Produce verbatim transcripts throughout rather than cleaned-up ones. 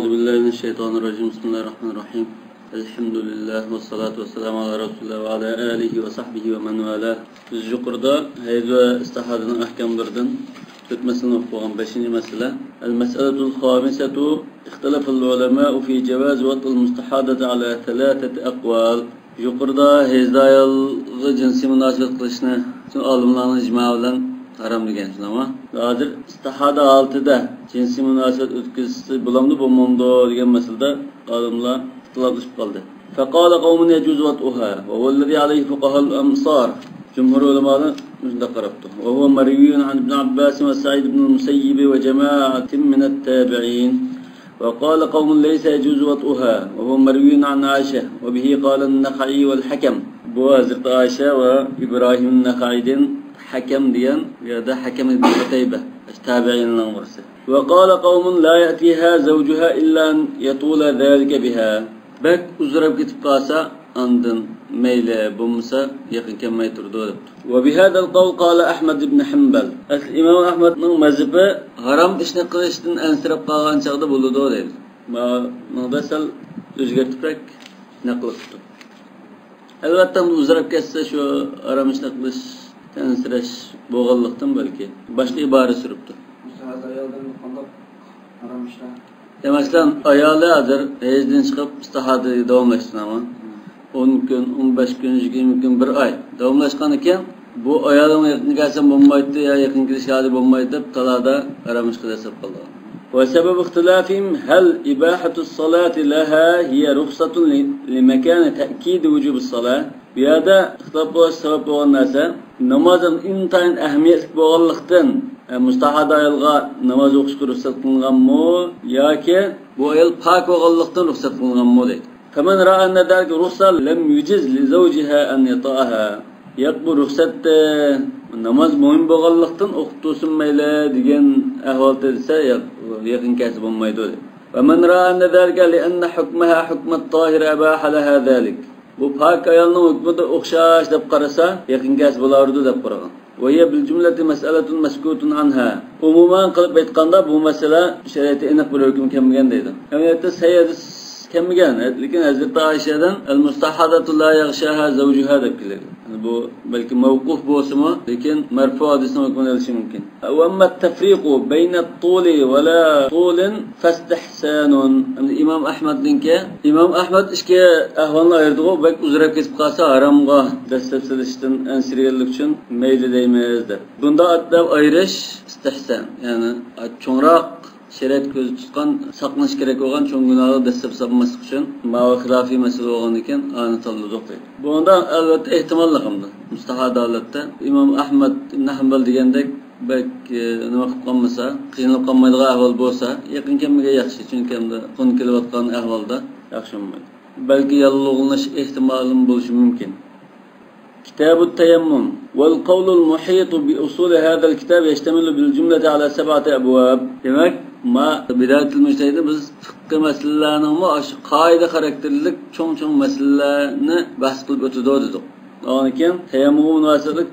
أعوذ بالله من الشيطان الرجيم. بسم الله الرحمن الرحيم. الحمد لله والصلاة والسلام على رسول الله وعلى آله وصحبه ومن والاه. بىز يۇقىرىدا ھەيز ۋە ئىستىھادىنىڭ ئەھكاملىرىدىن تۆت مەسىلىنى ئوقۇپ بولغان. بەشىنچى مەسىلە. المسألة الخامسة. اختلف العلماء في جواز وطء المستحاضة على ثلاثة أقوال. يۇقىرىدا ھەيزلىك ئايالغا جىنسىي مۇناسىۋەت قىلىشنى پۈتۈن ئالىملارنىڭ ئىجمائى بىلەن ھارام دېگەن، شۇنداقمۇ؟ ھازىر ئىستىھادە ھالىتىدە جىنسىي مۇناسىۋەت ئۆتكۈزسە بولامدۇ، بولمامدۇ دېگەن مەسىلىدە ئالىملار ئىختىلاپلىشىپ قالدى. فقال قوم يجوز وطئها، وهو الذي عليه فقهاء الأمصار. جۇمھۇر ئۆلىمالار مۇشۇنداق قاراپتۇ. وهو مروي عن ابن عباس وسعيد بن المسيب وجماعة من التابعين. وقال قوم ليس يجوز وطئها، وهو مروي عن عائشة، وبه قال النخعي والحكم. بۇ ھەزرىتى ئائىشە ۋە ئىبراھىم نەخەئىدىن ھەكەم دېگەن، بۇ يەردە ھەكەم ئىبن قۇتەيبە، تابىئىننىڭ بىرسى. وقال قوم لا يأتيها زوجها إلا أن يطول ذلك بها. بەك ئۇزىراپ كېتىپ قالسا، ئاندىن مەيلى، بولمىسا يېقىن كەلمەي تۇرىدۇ، دەپتۇ. وبهذا القول قال أحمد بن حنبل. ئەسلى ئىمام ئەھمەدنىڭ مەزھىپى ھارام ئىشنى قىلىشتىن ئەنسىرەپ قالغان چاغدا بولىدۇ، دەيدۇ. مۇنىڭدا سەل ئۆزگەرتىپرەك نەقىل قىپتۇ. ئەلۋەتتە، ئۇزىراپ كەتسە، شۇ ھارام ئىشنى قىلىشتىن ئەنسىرەش بولغانلىقتىن بەلكى باشقا ئىبارە سۈرۈپتۇ. مۇستەھەز ئايالدىن قانداق ھارام ئىشلار؟ يا، مەسىلەن، ئايالى ھازىر ھەيزدىن چىقىپ ئىستىھادە داۋاملاشتى، ئون كۈن، ئون بەش كۈن، يىگىرمە كۈن، بىر ئاي داۋاملاشقان ئىكەن، بۇ ئايالىڭ يېقىن كەلسەم بولمايتتى يا يېقىن كېلىش ھالى بولمايدۇ دەپ تالادا ھارام ئىشقا دەسسەپ قالىدۇ. وسبب اختلافهم هل إباحة الصلاة لها هي رخصة ل-، لمكان تأكيد وجوب الصلاة؟ بۇ يەردە ئىختىلاپ بولۇش سەۋەب بولغان نەرسە، ناماز ئىنتايىن ئەھمىيەتلىك بولغانلىقتىن، ئە، مۇستەھەدە ئايالغا ناماز ئوقۇشقا رۇخسەت قىلىنغانمۇ ياكى بۇ ئايال پاك بولغانلىقتىن رۇخسەت قىلىنغانمۇ دەيدۇ. فمن رأى أن ذلك رخصة لم يجز لزوجها أن يطأها. ياق، بۇ رۇخسەتتە، ناماز مۇھىم بولغانلىقتىن ئوقۇپ تۇرسۇن مەيلى دېگەن ئەھۋالدا دېسە، ياق، يېقىن كەلسە بولمايدۇ. ومن رأى أن ذلك لأن حكمها حكم الطاهر أباح لها ذلك. بۇ پاك ئايالنىڭ ھۆكمىدە ئوخشاش دەپ قارىسا، يېقىن كەلسە بولاۋېرىدۇ دەپ قارىغان. وهي بالجملة مسألة مسكوت عنها. ئومۇمەن قىلىپ ئېيتقاندا، بۇ مەسىلە شەرىئەتتە ئېنىق بىر ھۆكۈم كەلمىگەن دەيدۇ. ئەمەلىيەتتە سەھىھ ھەدىس كەلمىگەن. لېكىن ھەزرىتى ئائىشەدىن المستحاضة لا يغشاها زوجها دەپ كېلىدۇ. يەنى بۇ بەلكى مەۋقۇف بولسىمۇ، لېكىن مەرفۇ ھەدىسنىڭ ھۆكمىنى ئېلىشى مۇمكىن. وأما التفريق بين الطول ولا طول فاستحسان. ئەمدى ئىمام ئەھمەدنىڭكى، ئىمام ئەھمەد ئىككى ئەھۋالنى ئايرىدىغۇ، بەك ئۇزىراپ كېتىپ قالسا ھارامغا دەسسەپ سېلىشتىن ئەنسىرىگەنلىك ئۈچۈن مەيلى دەيمىز دەپ. بۇنداق دەپ ئايرىش ئىستىھسان، يەنى چوڭراق شەرىئەت كۆزدە تۇتقان، ساقلىنىش كېرەك بولغان چوڭ گۇناھلارغا دەسسەپ سالماسلىق ئۈچۈن، ماۋۇ خىلاپىي مەسىلە بولغانىكەن، ئانى تاللىدۇق دەيدۇ. بۇنىڭدا ئەلۋەتتە ئېھتىماللىق ئەمدى. مۇستەھەدە ھالەتتە ئىمام ئەھمەد ئىبن ھەنبەل دېگەندەك بەك، ئى، نېمە قىلىپ قالمىسا، قىينىلىپ قالمايدىغان ئەھۋال بولسا، يېقىن كەلمىگەن ياخشى. چۈنكى ئەمدى قۇن كېلىۋاتقان ئەھۋالدا ياخشى بولمايدۇ. بەلكى ياللۇغلىنىش ئېھتىمالىمۇ بولۇشى مۇمكىن. كىتابۇت تەيەممۇم. والقول المحيط بأصول هذا الكتاب يشتمل بالجملة على سبعة أبواب. دېمەك، ما بىدايەتۇل مۇجتەھىدنى بىز پىققىي مەسىلىلەرنىڭمۇ ئاشۇ قائىدە خاراكتېرلىك چوڭ-چوڭ مەسىلىلەرنى بەھس قىلىپ ئۆتىدۇ دېدۇق. ئاندىن كېيىن تەيەممۇمغا مۇناسىۋەتلىك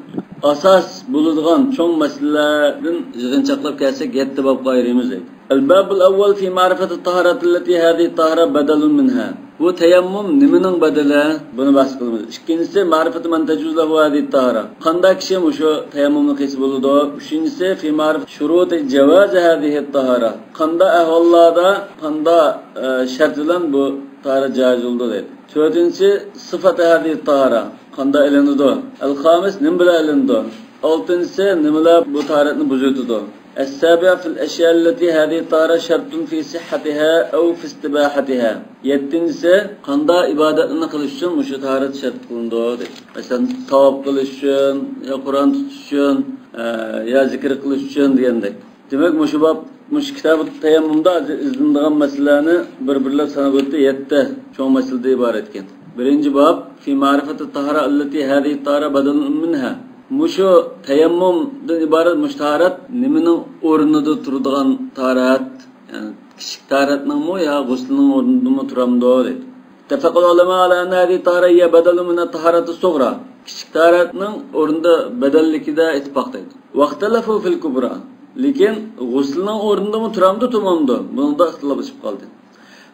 ئاساس بولىدىغان چوڭ مەسىلىلەردىن يىغىنچاقلاپ كەلسەك، يەتتە بابقا ئايرىيمىز دەيدۇ. الباب الأول في معرفة الطهارة التي هذه الطهارة بدل منها. بۇ تەيەممۇم نېمىنىڭ بەدىلى؟ بۇنى بەھس قىلىمىز. ئىككىنچىسى، معرفة من تجوز له هذه الطهارة. قانداق كىشى مۇشۇ تەيەممۇمنى قىلسا بولىدۇ؟ ئۈچىنچىسى، في معرفة شروط جواز هذه الطهارة. قانداق ئەھۋاللاردا، قانداق، ئە، شەرت بىلەن بۇ تاھارەت جائىز بولىدۇ دەيدۇ. تۆتىنچىسى، صفة هذه الطهارة. قانداق ئېلىنىدۇ؟ الخامس، نېمە بىلەن ئېلىنىدۇ؟ ئالتىنچىسى، نېمىلەر بۇ تاھارەتنى بۇزۇۋېتىدۇ؟ السابع في الأشياء التي هذه الطهارة شرط في صحتها أو في استباحتها. يەتتىنچىسى، قانداق ئىبادەتلەرنى قىلىش ئۈچۈن مۇشۇ تاھارەت شەرت قىلىنىدۇ دەيدۇ. مەسىلەن، تاۋاپ قىلىش ئۈچۈن، يا قۇرئان تۇتۇش ئۈچۈن، ئە، يا زىكىر قىلىش ئۈچۈن دېگەندەك. دېمەك، مۇشۇ باب، مۇشۇ كىتابى تەيەممۇمدا ھازىر ئىزدىنىدىغان مەسىلىلەرنى بىر-بىرلەپ ساناپ ئۆتتى، يەتتە چوڭ مەسىلىدىن ئىبارەت ئىكەن. بىرىنچى باب، في معرفة الطهارة التي هذه الطهارة بدل منها. مۇشۇ تەيەممۇمدىن ئىبارەت مۇشۇ تاھارەت نېمىنىڭ ئورنىدا تۇرىدىغان تاھارەت؟ يەنى كىچىك تاھارەتنىڭمۇ يا غۇسلىنىڭ ئورنىدىمۇ تۇرامدۇ دەيدۇ. اتفق العلماء على أن هذه الطهارة هي بدل من الطهارة الصغرى. كىچىك تاھارەتنىڭ ئورنىدا بەدەللىكىدە ئىتتىپاق دەيدۇ. واختلفوا في الكبرى. لېكىن غۇسلىنىڭ ئورنىدىمۇ تۇرامدۇ، تۇرمامدۇ؟ بۇنىڭدا ئىختىلاپلىشىپ قالدى.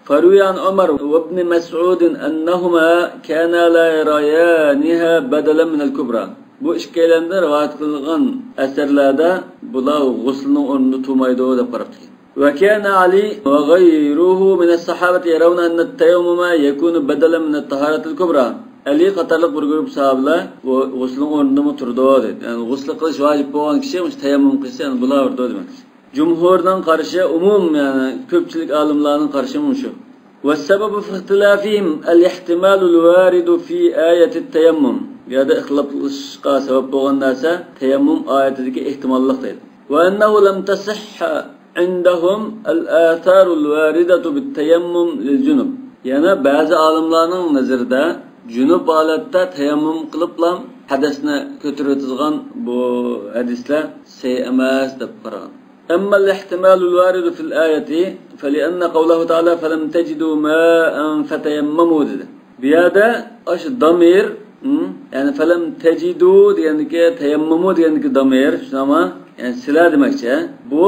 فروي عن عمر وابن مسعود أنهما كانا لا يريانها بدلا من الكبرى. بۇ ئىككىيلەندىن رىۋايەت قىلىنغان ئەسەرلەردە بۇلار غۇسلنىڭ ئورنىدا تۇرمايدۇ دەپ قاراپتىكەن. وكان علي وغيره من الصحابة يرون أن التيمم يكون بدلا من الطهارة الكبرى. ئەلى قاتارلىق بىر گۇرۇپپا ساھابىلەر بۇ غۇسلنىڭ ئورنىدىمۇ تۇرىدۇ دەيدۇ. يەنى غۇسل قىلىش ۋاجىپ بولغان كىشى مۇشۇ تەيەممۇم قىلسا، يەنى بۇلار بىردۇ دېمەكچى. جۇمھۇرنىڭ قارىشى، ئومۇم، يەنى كۆپچىلىك ئالىملارنىڭ قارىشى مۇشۇ. والسبب في اختلافهم الاحتمال الوارد في آية التيمم. بۇ يەردە ئىختىلاپلىشىشقا سەۋەب بولغان نەرسە تەيەممۇم ئايىتىدىكى ئېھتىماللىق دەيدۇ. وأنه لم تصح عندهم الآثار الواردة بالتيمم للجنب. يەنە بەزى ئالىملارنىڭ نەزىرىدە جۇنۇب ھالەتتە تەيەممۇم قىلىپلا ھەدەسنى كۆتۈرۈۋېتىدىغان بۇ ھەدىسلەر سەھىھ ئەمەس دەپ قارىغان. أما الاحتمال الوارد في الآية فلأن قوله تعالى فلم تجدوا ماء فتيمموا دېدى. بۇ يەردە ئاشۇ دامىر، ھم، يەنى فلم تجدوا دېگەندىكى، تەيەممۇمۇ دېگەندىكى دامىر، شۇنداقمۇ؟ يەنى سىلەر دېمەكچى. بۇ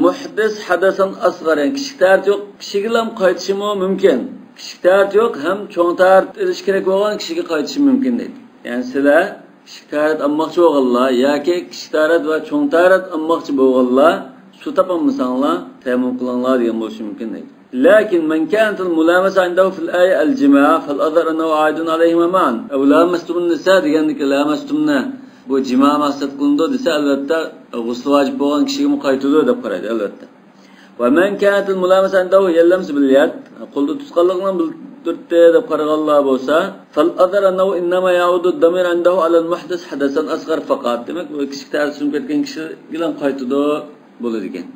مۇھدىس ھەدەسەن ئەسغەر، يەنى كىچىك تەھارەت يوق كىشىگىلا قايتىشىمۇ مۇمكىن. كىچىك تەھارەت يوق ھەم چوڭ تەھارەت ئېلىش كېرەك بولغان كىشىگە قايتىشى مۇمكىن دەيدۇ. يەنى سىلەر كىچىك تەھارەت ئالماقچى بولغانلار ياكى كىچىك تەھارەت ۋە چوڭ تەھارەت ئالماقچى بولغانلار سۇ تاپالمىساڭلار تەيەممۇم قىلىڭلار دېگەن بولۇشى مۇمكىن دەيدۇ. لكن من كانت الملامسة عنده في الآية الجماع فالأظهر أنه عائد عليهما معا. ئەۋ لامەستۇمۇن نىسا دېگەندىكى لامەستۇمنى بۇ جىما مەقسەت قىلىنىدۇ دېسە، ئەلۋەتتە غۇسلى ۋاجىپ بولغان كىشىگىمۇ قايتىدۇ دەپ قارايدۇ، ئەلۋەتتە. ومن كانت الملامسة عنده هي اللمس باليد، قولدا تۇتقانلىقنى بىلدۈرتتى دەپ قارىغانلار بولسا، فالأظهر أنه إنما يعود الضمير عنده على المحدث حدثا أصغر فقط. دېمەك، بۇ كىچىك تەھارەت سۈنۈپ كەتكەن كىشىگىلا قايتىدۇ بولىدىكەن.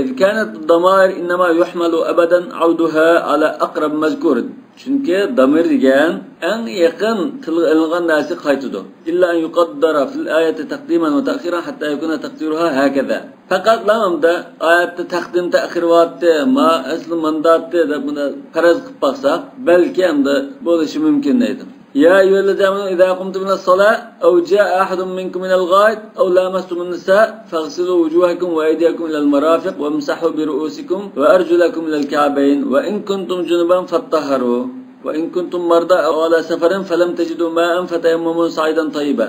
إذ كانت الضمائر إنما يحمل أبدا عودها على أقرب مذكور. چۈنكى دامىر دېگەن ئەڭ يېقىن تىلغا ئېلىنغان نەرسىگە قايتىدۇ. إلا أن يقدر في الآية تقديما وتأخيرا حتى يكون تقديرها هكذا. پەقەتلا ئەمدى ئايەتتە تەقدىم تەخىر بارتتى، ما ئەسلى مانداتتى دەپ بۇنى پەرەز قىلىپ باقساق، بەلكى ئەمدى بولۇشى مۇمكىن دەيدۇ. يا أيها الذين آمنوا إذا قمتم إلى الصلاة أو جاء أحد منكم من الغائط أو لامستم النساء فاغسلوا وجوهكم وأيديكم إلى المرافق وامسحوا برؤوسكم وأرجلكم إلى الكعبين وإن كنتم جنبا فاطهروا وإن كنتم مرضى أو على سفر فلم تجدوا ماء فتيمموا صعيدا طيبا.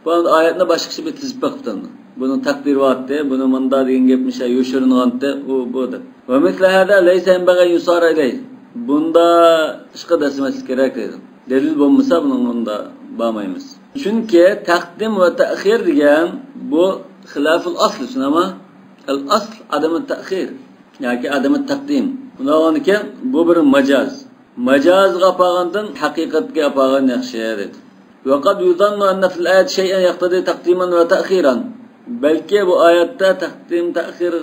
بۇ ئايەتنى باشقىچە بىر تىزىپ بېقىپتۇ. بۇنىڭ تەقدىرى بارتتى، بۇنى مۇندا دېگەن گەپمىشە يوشۇرۇنغانتى، ئۇ بۇ دەپ. ومثل هذا ليس ينبغي أن يصار إليه. بۇندا ئىشقا دەسمەسلىك كېرەك دەيدۇ. دەلىل بولمىسا بۇنىڭ مۇندا بارمايمىز. چۈنكى تەقدىم ۋە تەخىر دېگەن بۇ خىلاف الأصل، شۇنداقمۇ؟ الأصل عدم التأخير ياكى عدم التقديم. بۇنداق بولغاندىكىن بۇ بىر ماجاز. ماجازغا ئاپارغاندىن ھەقىقەتكە ئاپارغان ياخشى دەيدۇ. وقد يظن أن في الآية شيئا يقتضي تقديما وتأخيرا. بەلكى بۇ ئايەتتە تەقدىم تەخىر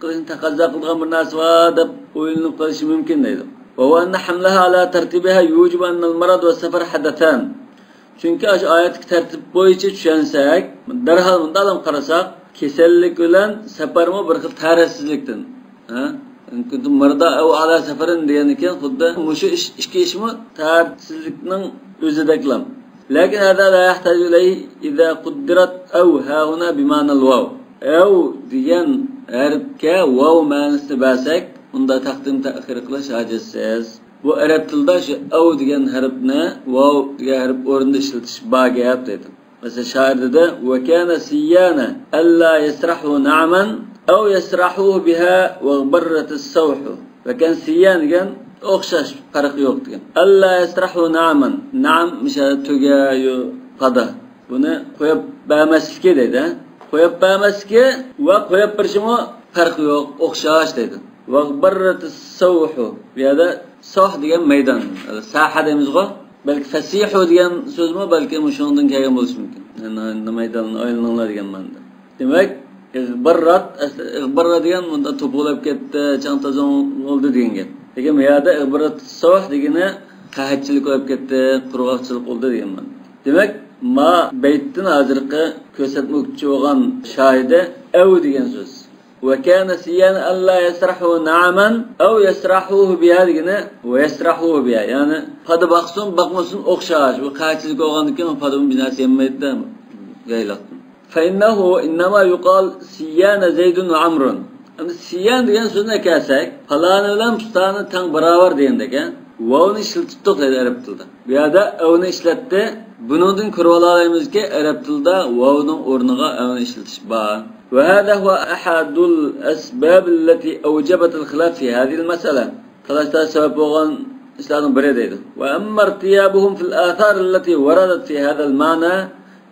قىلىشنى تەقەززا قىلىدىغان بىر نەرسە بار دەپ ئويلىنىپ قېلىشى مۇمكىن دەيدۇ. وهو أن حملها على ترتيبها يوجب أن المرض والسفر حدثان. چۈنكى ئاشۇ ئايەتتىكى تەرتىپ بويىچە چۈشەنسەك، دەرھال مۇنداقلام قارىساق، كېسەللىك بىلەن سەپەرمۇ بىر خىل تەھارەتسىزلىكتىن. ھە؟ إن كنتم مرضى أو على سفر دېگەندىكىن خۇددى مۇشۇ ئىش، ئىككى ئىشمۇ تەھارەتسىزلىكنىڭ ئۆزىدەكلا. لكن هذا لا يحتاج إليه إذا قدرت أو هاهنا بمعنى الواو. ئەۋ دېگەن ھەرپكە ۋاۋ مەنىسىنى بەرسەك، ئۇندا تەقدىم تەخىر قىلىش ھاجەتسىز. بۇ ئەرەب تىلىدا شۇ ئەۋ دېگەن ھەرپنى ۋاۋ دېگەن ھەرپ ئورنىدا ئىشلىتىش بار گەپ دەيدۇ. مەسىلەن، شائىر دېدى، وكان سيان ألا يسرحوا نعما أو يسرحوه بها واغبرت السوح. ۋەكان سيان دېگەن ئوخشاش، پەرقى يوق دېگەن. ألا يسرحوا نعما. نەم مىشە تۆگە، يو، پادا. بۇنى قويۇپ بەرمەسلىكى دەيدۇ. قويۇپ بەرمەسلىكى ۋە قويۇپ بېرىشىمۇ پەرقى يوق، ئوخشاش دەيدۇ. واغبرت السوح. بۇ يەردە سوھ دېگەن مەيدان. ساھە دەيمىزغۇ. بەلكى فەسىھۇ دېگەن سۆزمۇ بەلكى مۇشۇنىڭدىن كەلگەن بولۇشى مۇمكىن. يەنى مەيداننى ئايلىنىڭلار دېگەن مەنىدە. دېمەك، ئىغباررات، ئەسلى ئىغباررا دېگەن مۇنداق توپىلاپ كەتتى، چاڭ تازاڭ بولدى دېگەن گەپ. لېكىن بۇ يەردە ئىغباررات سوھ دېگىنى قەھەتچىلىك بولۇپ كەتتى، قۇرغاقچىلىق بولدى دېگەن مەنىدە. دېمەك، ما بەيتتىن ھازىرقى كۆرسەتمەكچى بولغان شاھىدە ئەۋ دېگەن سۆز. وكان سيان ألا يسرحوا نعما أو يسرحوه بها دېگىنى، ويسرحوه بها، يەنى پادا باقسۇن، باقمىسۇن ئوخشاش. بۇ قەھەتچىلىك بولغاندىكىن پادىمۇ بىر نەرسە يەنمەيدۇ يايلاقتىن. فإنه إنما يقال سيان زيد وعمرو. ئەمدى سىيان دېگەن سۆزنى ئەكەلسەك، پالانى بىلەن پۇستانى تەڭ باراۋەر دېگەندەك، ھە؟ ۋاۋنى ئىشلىتىپتۇق دەيدۇ ئەرەب تىلىدا. بۇ يەردە ئەۋنى ئىشلەتتى. بۇنىڭدىن كۆرۈۋالالايمىزكى، ئەرەب تىلىدا ۋاۋنىڭ ئورنىغا ئەۋنى ئىشلىتىش بار. وهذا هو أحد الأسباب التي أوجبت الخلاف في هذه المسألة. تالاش-تارتىش سەۋەب بولغان ئىشلارنىڭ بىرى دەيدۇ. وأما ارتيابهم في الآثار التي وردت في هذا المعنى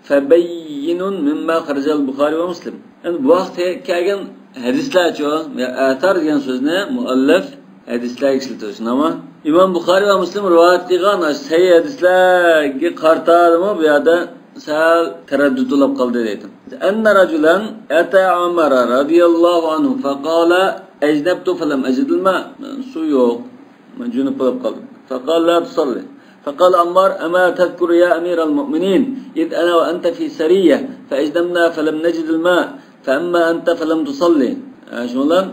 فبين مما خرجه البخاري ومسلم. ئەمدى بۇ ھەقتە كەلگەن ھەدىسلەرچۇ؟ يا ئەسەر دېگەن سۆزنى مۇئەللىپ ھەدىسلەرگە ئىشلىتىدۇ، شۇنداقمۇ؟ ئىمام بۇخارىي ۋە مۇسلىم رىۋايەت قىلغان سەھىھ ھەدىسلەرگە قارىتا بۇ يەردە سەل تەرەددۇت بولۇپ قالدى دەيدۇ. أن رجلا أتى عمر رضي الله عنه فقال: أجنبت فلم أجد الماء. سۇ يوق. مەن جۈنۈپ بولۇپ قالدىم. فقال: لا تصلي. فقال عمار: أما تذكر يا أمير المؤمنين إذ أنا وأنت في سرية فأجنبنا فلم نجد الماء فأما أنت فلم تصلي. ھە، شۇنىڭ بىلەن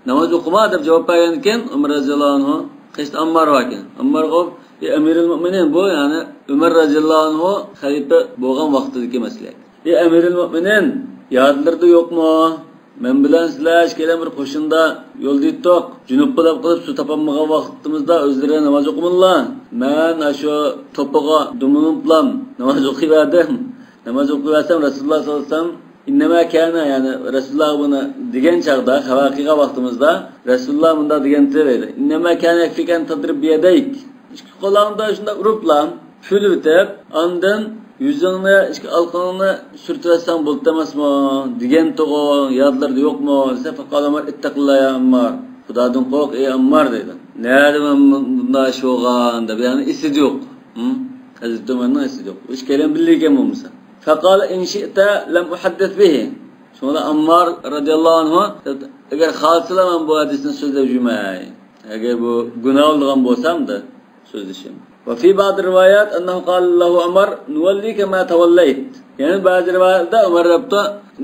ناماز ئوقۇما دەپ جاۋاب بەرگەنىكەن ئۆمەر رەزىياللاھۇ ئەنھۇ. قېشىدا ئاممار باركەن. ئاممارغا: ئى ئەمىرىل مۆمىنىن، بۇ يەنى ئۆمەر رەزىياللاھۇ ئەنھۇ خەلىپە بولغان ۋاقتىدىكى مەسىلە. ئى ئەمىرىل مۆمىنىن، يادلىرىدا يوقمۇ؟ مەن بىلەن سىلەر ئىككىيلەن بىر قوشۇندا يولدا ئىدۇق. جۈنۈپ بولۇپ قېلىپ سۇ تاپالمىغان ۋاقتىمىزدا ئۆزلىرى ناماز ئوقۇمىدىلا. مەن ئاشۇ توپىغا دومىلىنىپلا ناماز ئوقۇۋەردىم. ناماز ئوقۇۋەرسەم رەسۇلۇللا ساللاللاھۇ ئەلەيھى ۋەسەللەم إنما كان، يەنى رەسۇلۇللا بۇنى دېگەن چاغدا، خەۋەر قىلغان ۋاقتىمىزدا رەسۇلۇللا مۇنداق دېگەنتى دەيدۇ: إنما كان يكفيك أن تضرب بيديك. ئىككى قولۇڭدا شۇنداق ئۇرۇپلا پۈۋلىۋېتىپ، ئاندىن يۈزۈڭنى، ئىككى ئالىقىڭنى سۈرتۈۋەتسەڭ بولىدۇ ئەمەسمۇ؟ دېگەنتىغۇ، يادلىرىدا يوقمۇ؟ دېسە، فقال عمر: اتق الله يا عمار. خۇدادىن قورق، ئەي ئاممار، دەيدۇ. نەدە مەن بۇنداق ئىش بولغان دەپ، يەنى ئېسىدە يوق. ھە؟ ھەزرىتى ئۆمەرنىڭ ئېسىدە يوق. ئىككىيلەن بىللە ئىكەن بولمىسا. فقال: إن شئت لم أحدث به. شۇڭا ئاممار رەزىياللاھۇ ئەنھۇ، ئەگەر خالىسىلا مەن بۇ ھەدىسنى سۆزلەپ يۈرمەي. ئەگەر بۇ گۇناھ بولىدىغان بولسامدى سۆزلىشىم. وفي بعض الروايات أنه قال له عمر: نوليك ما توليت. يەنى بەزى رىۋايەتلەردە ئۆمەر دەپتۇ،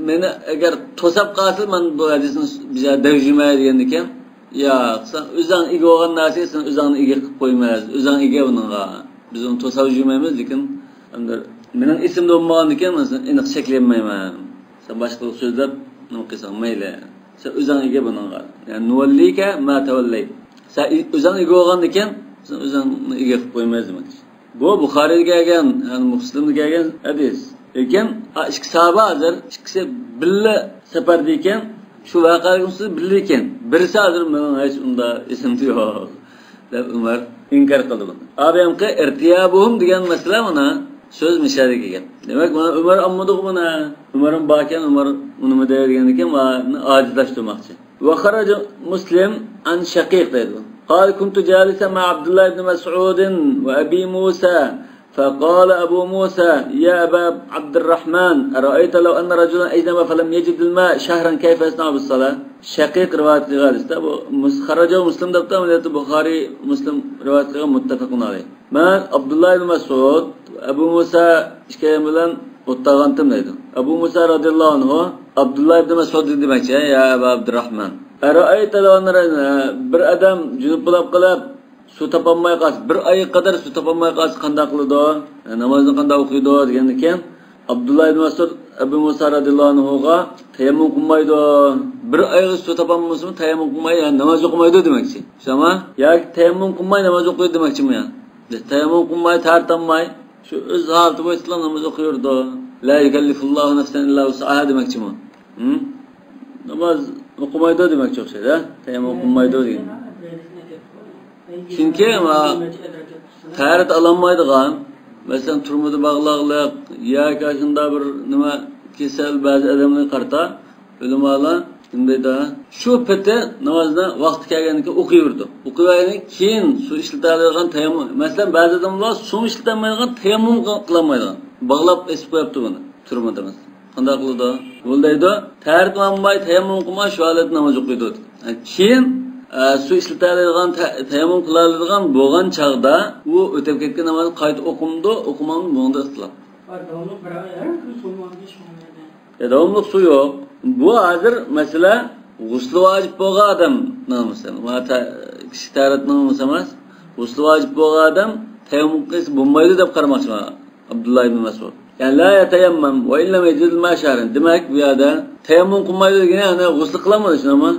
مېنى ئەگەر توساپ قالسا، مەن بۇ ھەدىسنى بىزگە دەپ يۈرمەي دېگەندىكەن. ياق، سەن ئۆزۈڭ ئىگە بولغان نەرسىگە سەن ئۆزۈڭنى ئىگە قىلىپ قويمايسەن. ئۆزۈڭ ئىگە بۇنىڭغا. بىز ئۇنى توساپ يۈرمەيمىز، لېكىن ئەمدى مېنىڭ ئېسىمدە بولمىغاندىكىن، مەن سېنى ئېنىق چەكلىيەلمەيمەن. سەن باشقىلارغا سۆزلەپ نېمە قىلساڭ مەيلى. سەن ئۆزۈڭ ئىگە بۇنىڭغا. يەنى نوليك ما توليت. سەن ئۆزۈڭ ئىگە بولغاندىكىن، سەن ئۆزۈڭنى ئىگە قىلىپ قويمايسەن دېمەكچى. بۇ بۇخارىيدا كەلگەن، يەنى مۇسلىمدا كەلگەن ھەدىس. لېكىن، ھا، ئىككى ساھابە ھازىر، ئىككىسى بىللە سەپەردە ئىكەن، شۇ ۋەقەگە بىللە ئىكەن. بىرسى ھازىر مېنىڭ ھېچ ئۇنداق ئېسىمدە يوق، دەپ ئۆمەر ئىنكار قىلدى بۇنى. ئابىيامقى ئىرتىيابۇھۇم دېگەن مەسىلە مانا سۆز مىشەدىكى گەپ. دېمەك، مانا ئۆمەر ئالمىدىغۇ بۇنى. ئۆمەر باركەن، ئۆمەر ئۇنىمىدى دېگەندىكىن، مانا ئاجىزلاشتۇرماقچى. وخرج مسلم عن شقيق دەيدۇ. قال: كنت جالسا مع عبد الله بن مسعود وأبي موسى فقال أبو موسى: يا أبا عبد الرحمن، أرأيت لو أن رجلا أجنب فلم يجد الماء شهرا كيف يصنع بالصلاة؟ شەقىق رىۋايەت قىلغان ھەدىستە بۇ مۇس-، خرجه مسلم دەپتۇ، ئەمەلىيەتتە بۇخارىي، مۇسلىم رىۋايەت قىلغان، مۇتتەپەقۇن ئەلەيھ. مەن ئابدۇللا ئىبن مەسئۇد، ئەبۇ مۇسا ئىككىيلەن بىلەن ئولتۇرغانتىم دەيدۇ. ئەبۇ مۇسا رەزىياللاھۇ ئەنھۇ ئابدۇللا ئىبن مەسئۇد دېدى دېمەكچى، يا ئەبا ئابدۇرراھمان. ئەرائەيتە لەۋ ئەننە، بىر ئادەم جۈنۈپ بولۇپ قېلىپ، سۇ تاپالماي قالسا، بىر ئايغا قەدەر سۇ تاپالماي قالسا قانداق قىلىدۇ؟ نامازنى قانداق ئوقۇيدۇ؟ دېگەندىكىن، ئابدۇللا ئىبن مەسئۇد ئەبۇ مۇسا رەزىياللاھۇ ئەنھۇغا تەيەممۇم قىلمايدۇ. بىر ئايغىچە سۇ تاپالمىسىمۇ تەيەممۇم قىلماي، يەنى ناماز ئوقۇمايدۇ دېمەكچى. شۇنداقمۇ؟ ياكى تەيەممۇم قىلماي ناماز ئوقۇيدۇ دېمەكچىمۇ يا؟ تەيەممۇم قىلماي، تەھارەت ئالماي، شۇ ئۆز ھالىتى بويىچىلا ناماز ئوقۇيۋېرىدۇ. لا يۇكەللىفۇللاھۇ نەفسەن ئىللا ۋۇسئەھا دېمەكچىمۇ؟ ھىم؟ ناماز ئوقۇمايدۇ دېمەكچى ئوخشايدۇ، تەيەممۇم قىلمايدۇ دېگەن. چۈنكى، ما، تەھارەت ئالالمايدىغان، مەسىلەن، تۈرمىدە باغلاقلىق ياكى ئاشۇنداق بىر نېمە، كېسەل بەزى ئادەملەرگە قارىتا، ئۆلىمالار نېمە دەيدۇ؟ شۇ پېتى نامازنى ۋاقتى كەلگەندىن كېيىن ئوقۇيۋېرىدۇ. ئوقۇيۋەرگەندىن كېيىن سۇ ئىشلىتەلەيدىغان تەيەممۇم، مەسىلەن، بەزى ئادەملار سۇ ئىشلىتەلمەيدىغان، تەيەممۇم قىلالمايدىغان، باغلاپ ئېسىپ قويۇپتۇ بۇنى تۈرمىدە، مەسىلەن. قانداق قىلىدۇ؟ بۇ دەيدۇ، تەھارەت ئالماي، تەيەممۇم قىلماي، شۇ ھالەتتە ناماز ئوقۇيدۇ. كېيىن، ئە، سۇ ئىشلىتەلەيدىغان، تە-، تەيەممۇم قىلالايدىغان بولغان چاغدا ئۇ ئۆتۈپ كەتكەن نامازنى قايتا ئوقۇمدۇ، ئوقۇمامدۇ، بۇنىڭدا ئىختىلاپ. داۋاملىق بىر ئاي، ھەر كۈنى سۇ بولمىغاندىكىن شۇ يەردە. يا، داۋاملىق سۇ يوق. بۇ ھازىر مەسىلە غۇسلى ۋاجىپ بولغان ئادەمنىڭ مەسىلە. ما تە-، كىشى تەھارەتنىڭ ئەمەس، غۇسلى ۋاجىپ بولغان ئادەم تەيەممۇم قىلسا بولمايدۇ دەپ قارىماقچى مانا ئابدۇللا ئىبن مەسئۇد. يەنى لا يەتەيەممەم ۋە ئىللەم يەجىدىل ما شەھرەن. دېمەك، بۇ يەردە تەيەممۇم قىلمايدۇ دېگىنى، يەنى غۇسلى قىلالمايدۇ، شۇنداقمۇ؟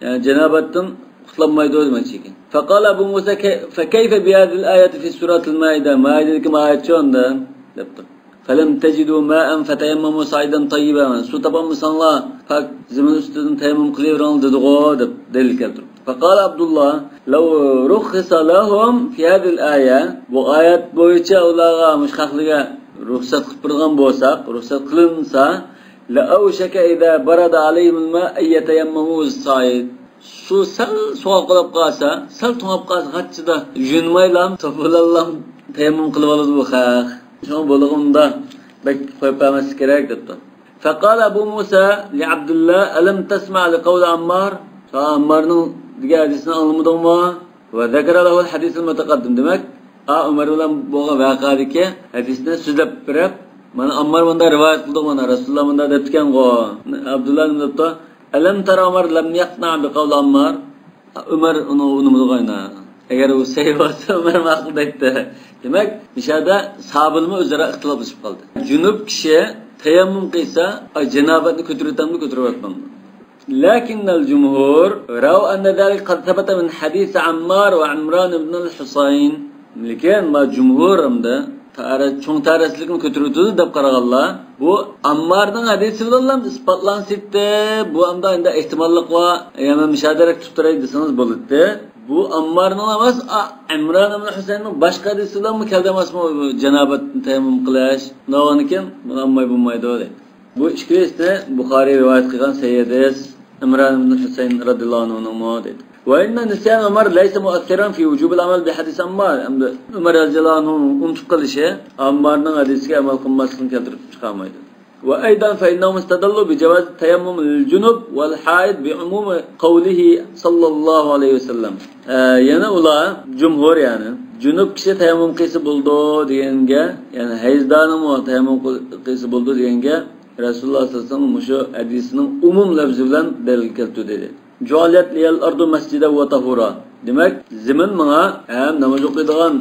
يەنى جانابەتتىن قۇتۇلالمايدۇ دېمەكچى ئىكەن. فقال أبو موسى: كي-، فكيف بهذه الآية في سورة المائدة؟ مائىدىدىكى ما ئايەتچۇ ئۇندا؟ دەپتۇ. فلم تجدوا ماء فتيمموا صعيدا طيبا، سۇ تاپالمىساڭلار، پاك زېمىن ئۈستىدىن تەيەممۇم قىلىۋېرىڭ دېدىغۇ، دەپ دەلىل كەلتۈردى. فقال عبد الله: لو رخص لهم في هذه الآية، بۇ ئايەت بويىچە ئۇلارغا، مۇشۇ خەقلەرگە رۇخسەت قىلىپ بېرىدىغان بولساق، رۇخسەت قىلىنسا، لأوشك إذا برد عليهم الماء أن يتيمموا للصعيد. سۇ سەل سوغۇق بولۇپ قالسا، سەل توڭاپ قالسا، غاچچىدا يۇيۇنمايلا، توپا بىلەنلا تەيەممۇم قىلىۋالىدۇ بۇ خەق. شۇڭا بولغىنىدا بەك قويۇپ بەرمەسلىك كېرەك دەپتۇ. فقال أبو موسى لعبد الله: ألم تسمع لقول عمار؟ سەن ئاممارنىڭ دېگەن ھەدىسىنى ئاڭلىمىدىڭمۇ؟ وذكر له الحديث المتقدم. دېمەك، ئا، ئۆمەر بىلەن بولغان ۋەقەدىكى ھەدىسنى سۆزلەپ بېرىپ، مانا ئاممار مۇنداق رىۋايەت قىلدى، مانا رەسۇلۇللا مۇنداق دەپتىكەنغۇ. ئابدۇللا نېمە دەپتۇ؟ ألم تر عمر لم يقنع بقول عمار؟ ئۆمەر ئۇنى ئۇنىمىدىغاينا. ئەگەر ئۇ سەھىھ بولسا، ئۆمەر ماقۇل دەيتتى. دېمەك، مۇشۇ يەردە ساھابىلىرمۇ ئۆزئارا ئىختىلاپلىشىپ قالدى. جۇنۇپ كىشى تەيەممۇم قىلسا، ئاي، جانابەتنى كۆتۈرۈۋېتەمدۇ، كۆتۈرۈۋەتمەمدۇ؟ لكن الجمهور رأوا أن ذلك قد ثبت من حديث عمار وعمران بن الحصين. لېكىن ما جۇمھۇر ئەمدى تارە-، چوڭ تەرەسلىكنى كۆتۈرۈۋېتىدۇ دەپ قارىغانلار، بۇ ئاممارنىڭ ھەدىسى بىلەنلا ئىسپاتلانسىتتى، بۇ ئەمدى ئەمدى ئېھتىماللىق بار. يەنى مۇشادەرەك تۇتۇپ تۇراي دېسىڭىز بولاتتى. بۇ ئاممارنىڭ ئەمەس، ئا، ئىمران ئىبن ھۈسەيننىڭ باشقا ھەدىسى بىلەنمۇ كەلدى ئەمەسمۇ، جانابەت تەيەممۇم قىلىش؟ ئۇنداق بولغاندىكىن بۇنى ئالماي بولمايدۇ دەيدۇ. بۇ ئىككىلىسىنى بۇخارىي رىۋايەت قىلغان سەھىھ ھەدىس، ئىمران ئىبن ھۈسەين رەزىياللاھۇ ئەنھۇنىڭمۇ دەيدۇ. وإن نسيان عمر ليس مؤثرا في وجوب العمل بحديث عمار. ئەمدى ئۆمەر رەزىياللاھۇ ئەنھۇنىڭ ئۇنتۇپ قېلىشى ئاممارنىڭ ھەدىسىگە ئەمەل قىلماسلىقنى كەلتۈرۈپ چىقارمايدۇ. وأيضا فإنهم استدلوا بجواز التيمم للجنب والحائض بعموم قوله صلى الله عليه وسلم. ئە، يەنە ئۇلار، جۇمھۇر يەنى، جۇنۇپ كىشى تەيەممۇم قىلسا بولىدۇ دېگەنگە، يەنى ھەيزدارنىڭمۇ تەيەممۇم قىل-، قىلسا بولىدۇ دېگەنگە، رەسۇلۇللا سەللەللاھۇ ئەلەيھى ۋەسەللەم مۇشۇ ھەدىسنىڭ ئومۇم لەپزى بىلەن دەلىل كەلتۈردى. جعلت لي الأرض مسجدا وطهورا. دېمەك، زېمىن ماڭا ھەم ناماز ئوقۇيدىغان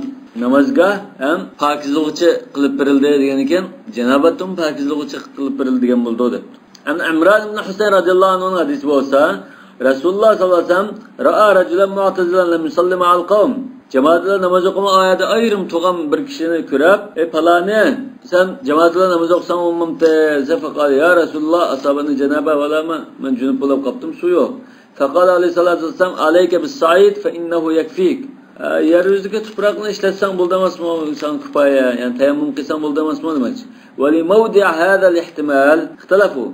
نامازگاھ ھەم پاكىزلىغۇچى قىلىپ بېرىلدى دېگەندىن كېيىن، جانابەتتىن پاكىزلىغۇچى قىلىپ بېرىلدى دېگەن بولىدۇ دەپتۇ. ئەمدى ئىمران ئىبن ھۈسەين رەزىياللاھۇ ئەنھۇنىڭ ھەدىسى بولسا، رەسۇلۇللا سەللەللاھۇ ئەلەيھى ۋەسەللەم رأى رجلا معتزلا لم يصل مع القوم. جامائەت بىلەن ناماز ئوقۇمىغان ئايەردە ئايرىم تۇرغان بىر كىشىنى كۆرۈپ، ئەي پالانى، سەن جامائەت بىلەن ناماز ئوقۇساڭ بولمامتى دېسە، فقال يا رسول الله أصابني جنابة ولا ماء. مەن جۇنۇپ بولۇپ قاپتىم، سۇ يوق. فقال عليه الصلاة والسلام عليك بالصعيد فإنه يكفيك. ئە، يەر يۈزىدىكى تۇپراقنى ئىشلەتسەڭ بولدى ئەمەسمۇ، ساڭا كۇپايە، يەنى تەيەممۇم قىلساڭ بولدى ئەمەسمۇ دېمەكچى. ولموضع هذا الاحتمال اختلفوا.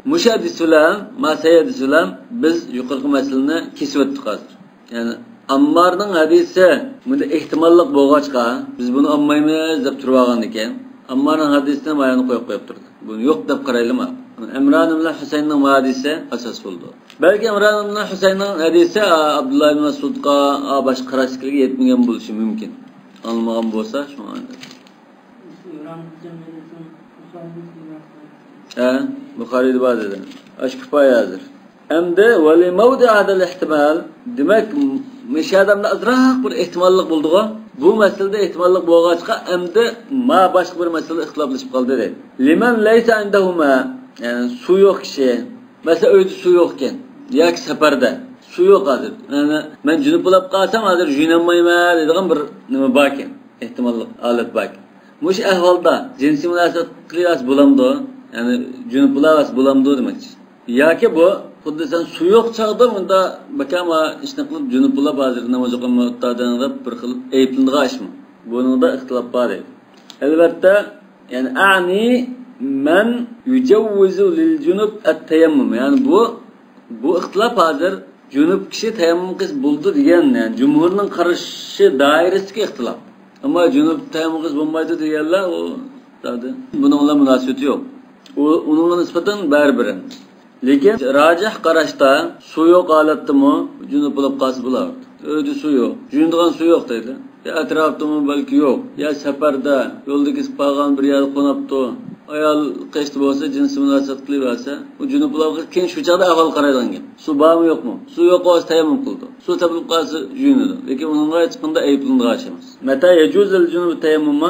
مۇشۇ ھەدىس بىلەن، ما سەھىھ ھەدىس بىلەن بىز يۇقىرىقى مەسىلىنى كېسىۋەتتۇق ھازىر. يەنى ئاممارنىڭ ھەدىسى بۇندا ئېھتىماللىق بولغاچقا، بىز بۇنى ئالمايمىز دەپ تۇرۇۋالغاندىكىن، ئاممارنىڭ ھەدىسىنى مايانى قويۇپ قويۇپ تۇردى. بۇنى يوق دەپ قارايلىما؟ ئىمران بىلەن ھۈسەيننىڭ ھەدىسى ئاساس بولىدۇ. بەلكى ئىمران بىلەن ھۈسەيننىڭ ھەدىسى، ئا، ئابدۇللا ئىبن مەسئۇدقا، ئا، باشقا قاراشتىكىلەرگە يەتمىگەن بولۇشى مۇمكىن. ئاڭلىمىغان بولسا، شۇڭا. ھە، بۇخارىيدا بار دېدى. ئاشۇ كۇپايە ھازىر. ئەمدى ولموضع هذا الاحتمال، دېمەك، مۇشۇ ئادەمدە ئازراق بىر ئېھتىماللىق بولدىغۇ. بۇ مەسىلىدە ئېھتىماللىق بولغاچقا، ئەمدى ما باشقا بىر مەسىلىدە ئىختىلاپلىشىپ قالدى دەيدۇ. لمن ليس عنده ماء، يەنى سۇ يوق كىشى. مەسىلەن، ئۆيدە سۇ يوقكەن ياكى سەپەردە. سۇ يوق ھازىر. يەنى مەن جۇنۇپ بولاپ قالسام، ھازىر يۇيۇنالمايمەن دەيدىغان بىر نېمە باركەن، ئېھتىماللىق ھالەت باركەن. مۇشۇ ئەھۋالدا جىنسىي مۇناسىۋەت قىلىۋەرسە بولامدۇ؟ يەنى جۇنۇپ بولاۋەرسە بولامدۇ دېمەكچى. ياكى بۇ خۇددى سەن سۇ يوق چاغدا مۇندا بەكەم ئىشنى قىلىپ، جۇنۇپ بولاپ ھازىر ناماز ئوقۇمايۋاتىدىغان دەپ بىر خىل ئەيىبلىنىدىغان ئىشمۇ؟ بۇنىڭدا ئىختىلاپ بار دەيدۇ. ئەلۋەتتە، يەنى، أعني من يجوز للجنب التيمم. يەنى بۇ، بۇ ئىختىلاپ ھازىر جۇنۇپ كىشى تەيەممۇم قىلسا بولىدۇ دېگەن، يەنى جۇمھۇرنىڭ قارىشى دائىرىسىدىكى ئىختىلاپ. ئەمما جۇنۇپ تەيەممۇم قىلسا بولمايدۇ دېگەنلەر، ئۇ زادى بۇنىڭ بىلەن مۇناسىۋىتى يوق. ئۇ، ئۇنىڭغا نىسبەتەن بەرىبىر. لېكىن راجىھ قاراشتا سۇ يوق ھالەتتىمۇ جۇنۇپ بولۇپ قالسا بولار. ئۆيدە سۇ يوق، جۇيۇنىدىغان سۇ يوق دەيدۇ. يا ئەتراپتىمۇ بەلكى يوق، يا سەپەردە، يولدا كېسىپ قالغان بىر يەردە قوناپتۇ. ئايال قېشىدا بولسا جىنسىي مۇناسىۋەت قىلىۋەرسە، ئۇ جۇنۇپ بولۇپ قالسا، كېيىن شۇ چاغدا ئەھۋال قارايدىغان گەپ. سۇ بارمۇ يوقمۇ؟ سۇ يوق بولسا تەيەممۇم قىلىدۇ. سۇ تېپىلىپ قالسا جۇيۇنىدۇ. لېكىن ئۇنىڭغا ھېچقانداق ئەيىبلىنىدىغان ئىش ئەمەس. متى يجوز للجنب التيمم؟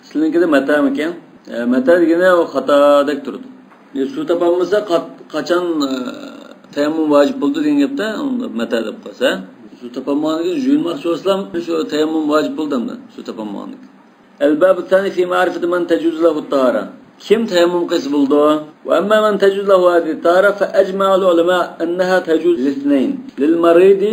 سىلىنىڭكىدە مەتەمىكەن؟ ئە، مەتە دېگىنى ئۇ خاتادەك تۇرىدۇ. ئە، سۇ تاپالمىسا قا-، قاچان، ئە، تەيەممۇم ۋاجىپ بولدى دېگەن گەپتە، مەتە دەپ قالسا. سۇ تاپالمىغاندىن كېيىن يۇيۇنماقچى بولسام، شۇ تەيەممۇم ۋاجىپ بولدى ئەمدى، سۇ تاپالمىغاندىن كېيىن. الباب الثاني في معرفة من تجوز له الطهارة. كىم تەيەممۇم قىلسا بولىدۇ؟ وأما من تجوز له هذه الطهارة فأجمع العلماء أنها تجوز لاثنين، للمريض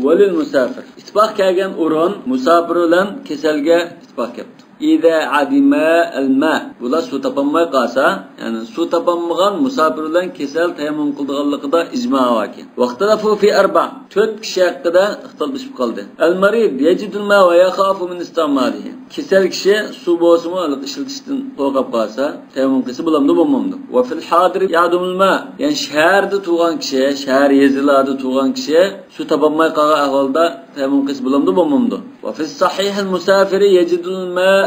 وللمسافر. ئىتتىپاق كەلگەن ئورۇن مۇساپىر بىلەن كېسەلگە ئىتتىپاق كەپتۇ. إذا عدما الماء، بۇلار سۇ تاپالماي قالسا، يەنى سۇ تاپالمىغان مۇساپىر بىلەن كېسەل تەيەممۇم قىلىدىغانلىقىدا ئىجما باركەن. واختلفوا في أربع، تۆت كىشى ھەققىدە ئىختىلاپلىشىپ قالدى. المريض يجد الماء ويخاف من استعماله. كېسەل كىشى سۇ بولسىمۇ ھېلىقى ئىشلىتىشتىن قورقۇپ قالسا، تەيەممۇم قىلسا بولامدۇ، بولمامدۇ؟ وفي الحاضر يعدم الماء، يەنى شەھەردە تۇرغان كىشى، شەھەر يېزىلاردا تۇرغان كىشى سۇ تاپالماي قالغان ئەھۋالدا تەيەممۇم قىلسا بولامدۇ، بولمامدۇ؟ وفي الصحيح المسافر يجد الماء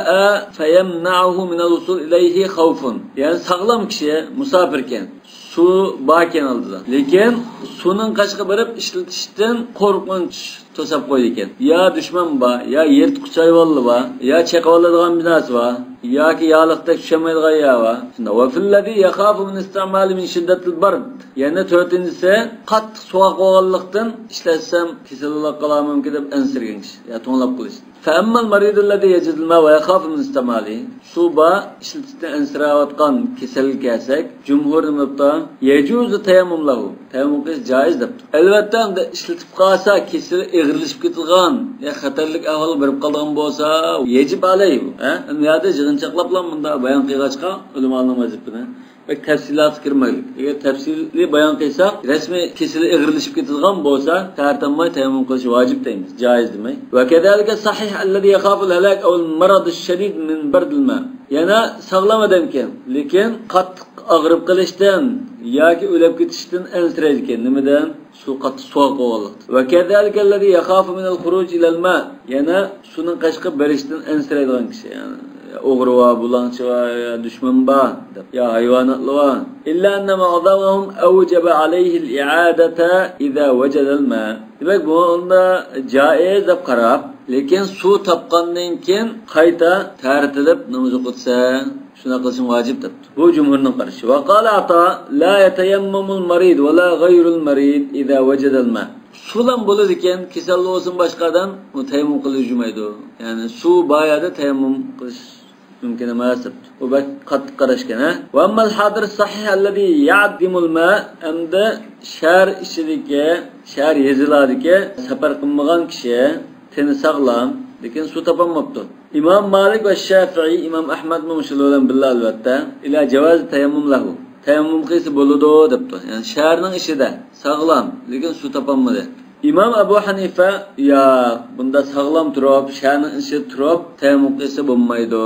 فيمنعه من الوصول إليه خوف. يەنى ساغلام كىشى مۇساپىركەن، سۇ باركەن ئالدىدا. لېكىن سۇنىڭ قېشىغا بېرىپ ئىشلىتىشتىن قورقۇنچ توساپ قويىدىكەن. يا دۈشمەن بار، يا يىرتقۇچ ھايۋانلار بار، يا چېقىۋالىدىغان بىناسى بار، ياكى ياغلىقتەك چۈشەلمەيدىغان يەر بار. شۇنداق. وفي الذي يخاف من استعمال من شدة البرد. يەنە تۆتىنچىسى، قاتتىق سوغۇق بولغانلىقتىن ئىشلەتسەم كېسەل بولۇپ قالارمىكىن دەپ ئەنسىرىگەن كىشى، يا توڭلاپ قېلىش. فأما المريض الذي يجد الماء ويخاف من استعماله، سۇ بار، ئىشلىتىشتىن ئەنسىرەۋاتقان كېسەلگە كەلسەك، جۇمھۇر نېمە دەپتۇ؟ يجوز التيمم له، تەيەممۇم قىلىش جائىز دەپتۇ. ئەلۋەتتە، ئەمدى ئىشلىتىپ قالسا، كېسىلى ئېغىرلىشىپ كېتىدىغان يا خەتەرلىك ئەھۋالغا بېرىپ قالىدىغان بولسا، يەجىب ئەلەيھۇ. ھە؟ ئەمدى يەردە يىغىنچاقلاپلا مۇنداق بايان قىلغاچقا، ئۆلىمالارنىڭ ۋەزىپىنى بەك تەپسىلاتقا كىرمەيلى. ئەگەر تەپسىلىي بايان قىلساق، رەسمىي كېسىلى ئېغىرلىشىپ كېتىدىغان بولسا، تەرەتەنماي تەيەممۇم قىلىش ۋاجىپ دەيمىز، جائىز دېمەي. وكذلك الصحيح الذي يخاف الهلاك أو المرض الشديد من برد الماء. يەنە ساغلام ئادەمكەن، لېكىن قاتتىق ئاغرىپ قېلىشتىن ياكى ئۆلۈپ كېتىشتىن ئەنسىرەيدىكەن. نېمىدىن؟ سۇ قاتتىق سوغۇق بولغانلىقتىن. وكذلك الذي يخاف من الخروج إلى الماء. يەنە سۇنىڭ قېشىغا بېرىشتىن ئەنسىرەيدىغان كىشى. يەنى ئوغرى بار، بۇلاڭچى بار، يا دۈشمەن بار دەپ، يا ھايۋاناتلار بار. إلا أن معظمهم أوجب عليه الإعادة إذا وجد الماء. دېمەك، بۇنى جائىز دەپ قاراپ، لېكىن سۇ تاپقاندىن كېيىن قايتا تەرىتىلىپ ناماز ئوقۇتسا، شۇنداق قىلىشىڭ ۋاجىپ دەپتۇ. بۇ جۇمھۇرنىڭ قارىشى. وقال عطاء: لا يتيمم المريض ولا غير المريض إذا وجد الماء. سۇلام بولىدىكەن، كېسەل بولسۇن باشقا ئادەم، ئۇ تەيەممۇم قىلىش جۈمەيدۇ. يەنى سۇ بار يەردە تەيەممۇم قىلىش مۇمكىن ئەمەس دەپتۇ. ئۇ بەك قاتتىق قاراشكەن، ھە؟ وأما الحاضر الصحيح الذي يعدم الماء، ئەمدى شەھەر ئىچىدىكى، شەھەر يېزىلاردىكى سەپەر قىلمىغان كىشى، تېنى ساغلام، لېكىن سۇ تاپالماپتۇ. ئىمام مالىك ۋە شافىئىي، ئىمام ئەھمەدمۇ مۇشۇلار بىلەن بىللە، ئەلۋەتتە، إلى جواز التيمم له، تەيەممۇم قىلسا بولىدۇ دەپتۇ. يەنى شەھەرنىڭ ئىچىدە ساغلام، لېكىن سۇ تاپالمىدى. ئىمام ئەبۇ ھەنىفە، ياق، بۇندا ساغلام تۇرۇپ، شەھەرنىڭ ئىچىدە تۇرۇپ تەيەممۇم قىلسا بولمايدۇ.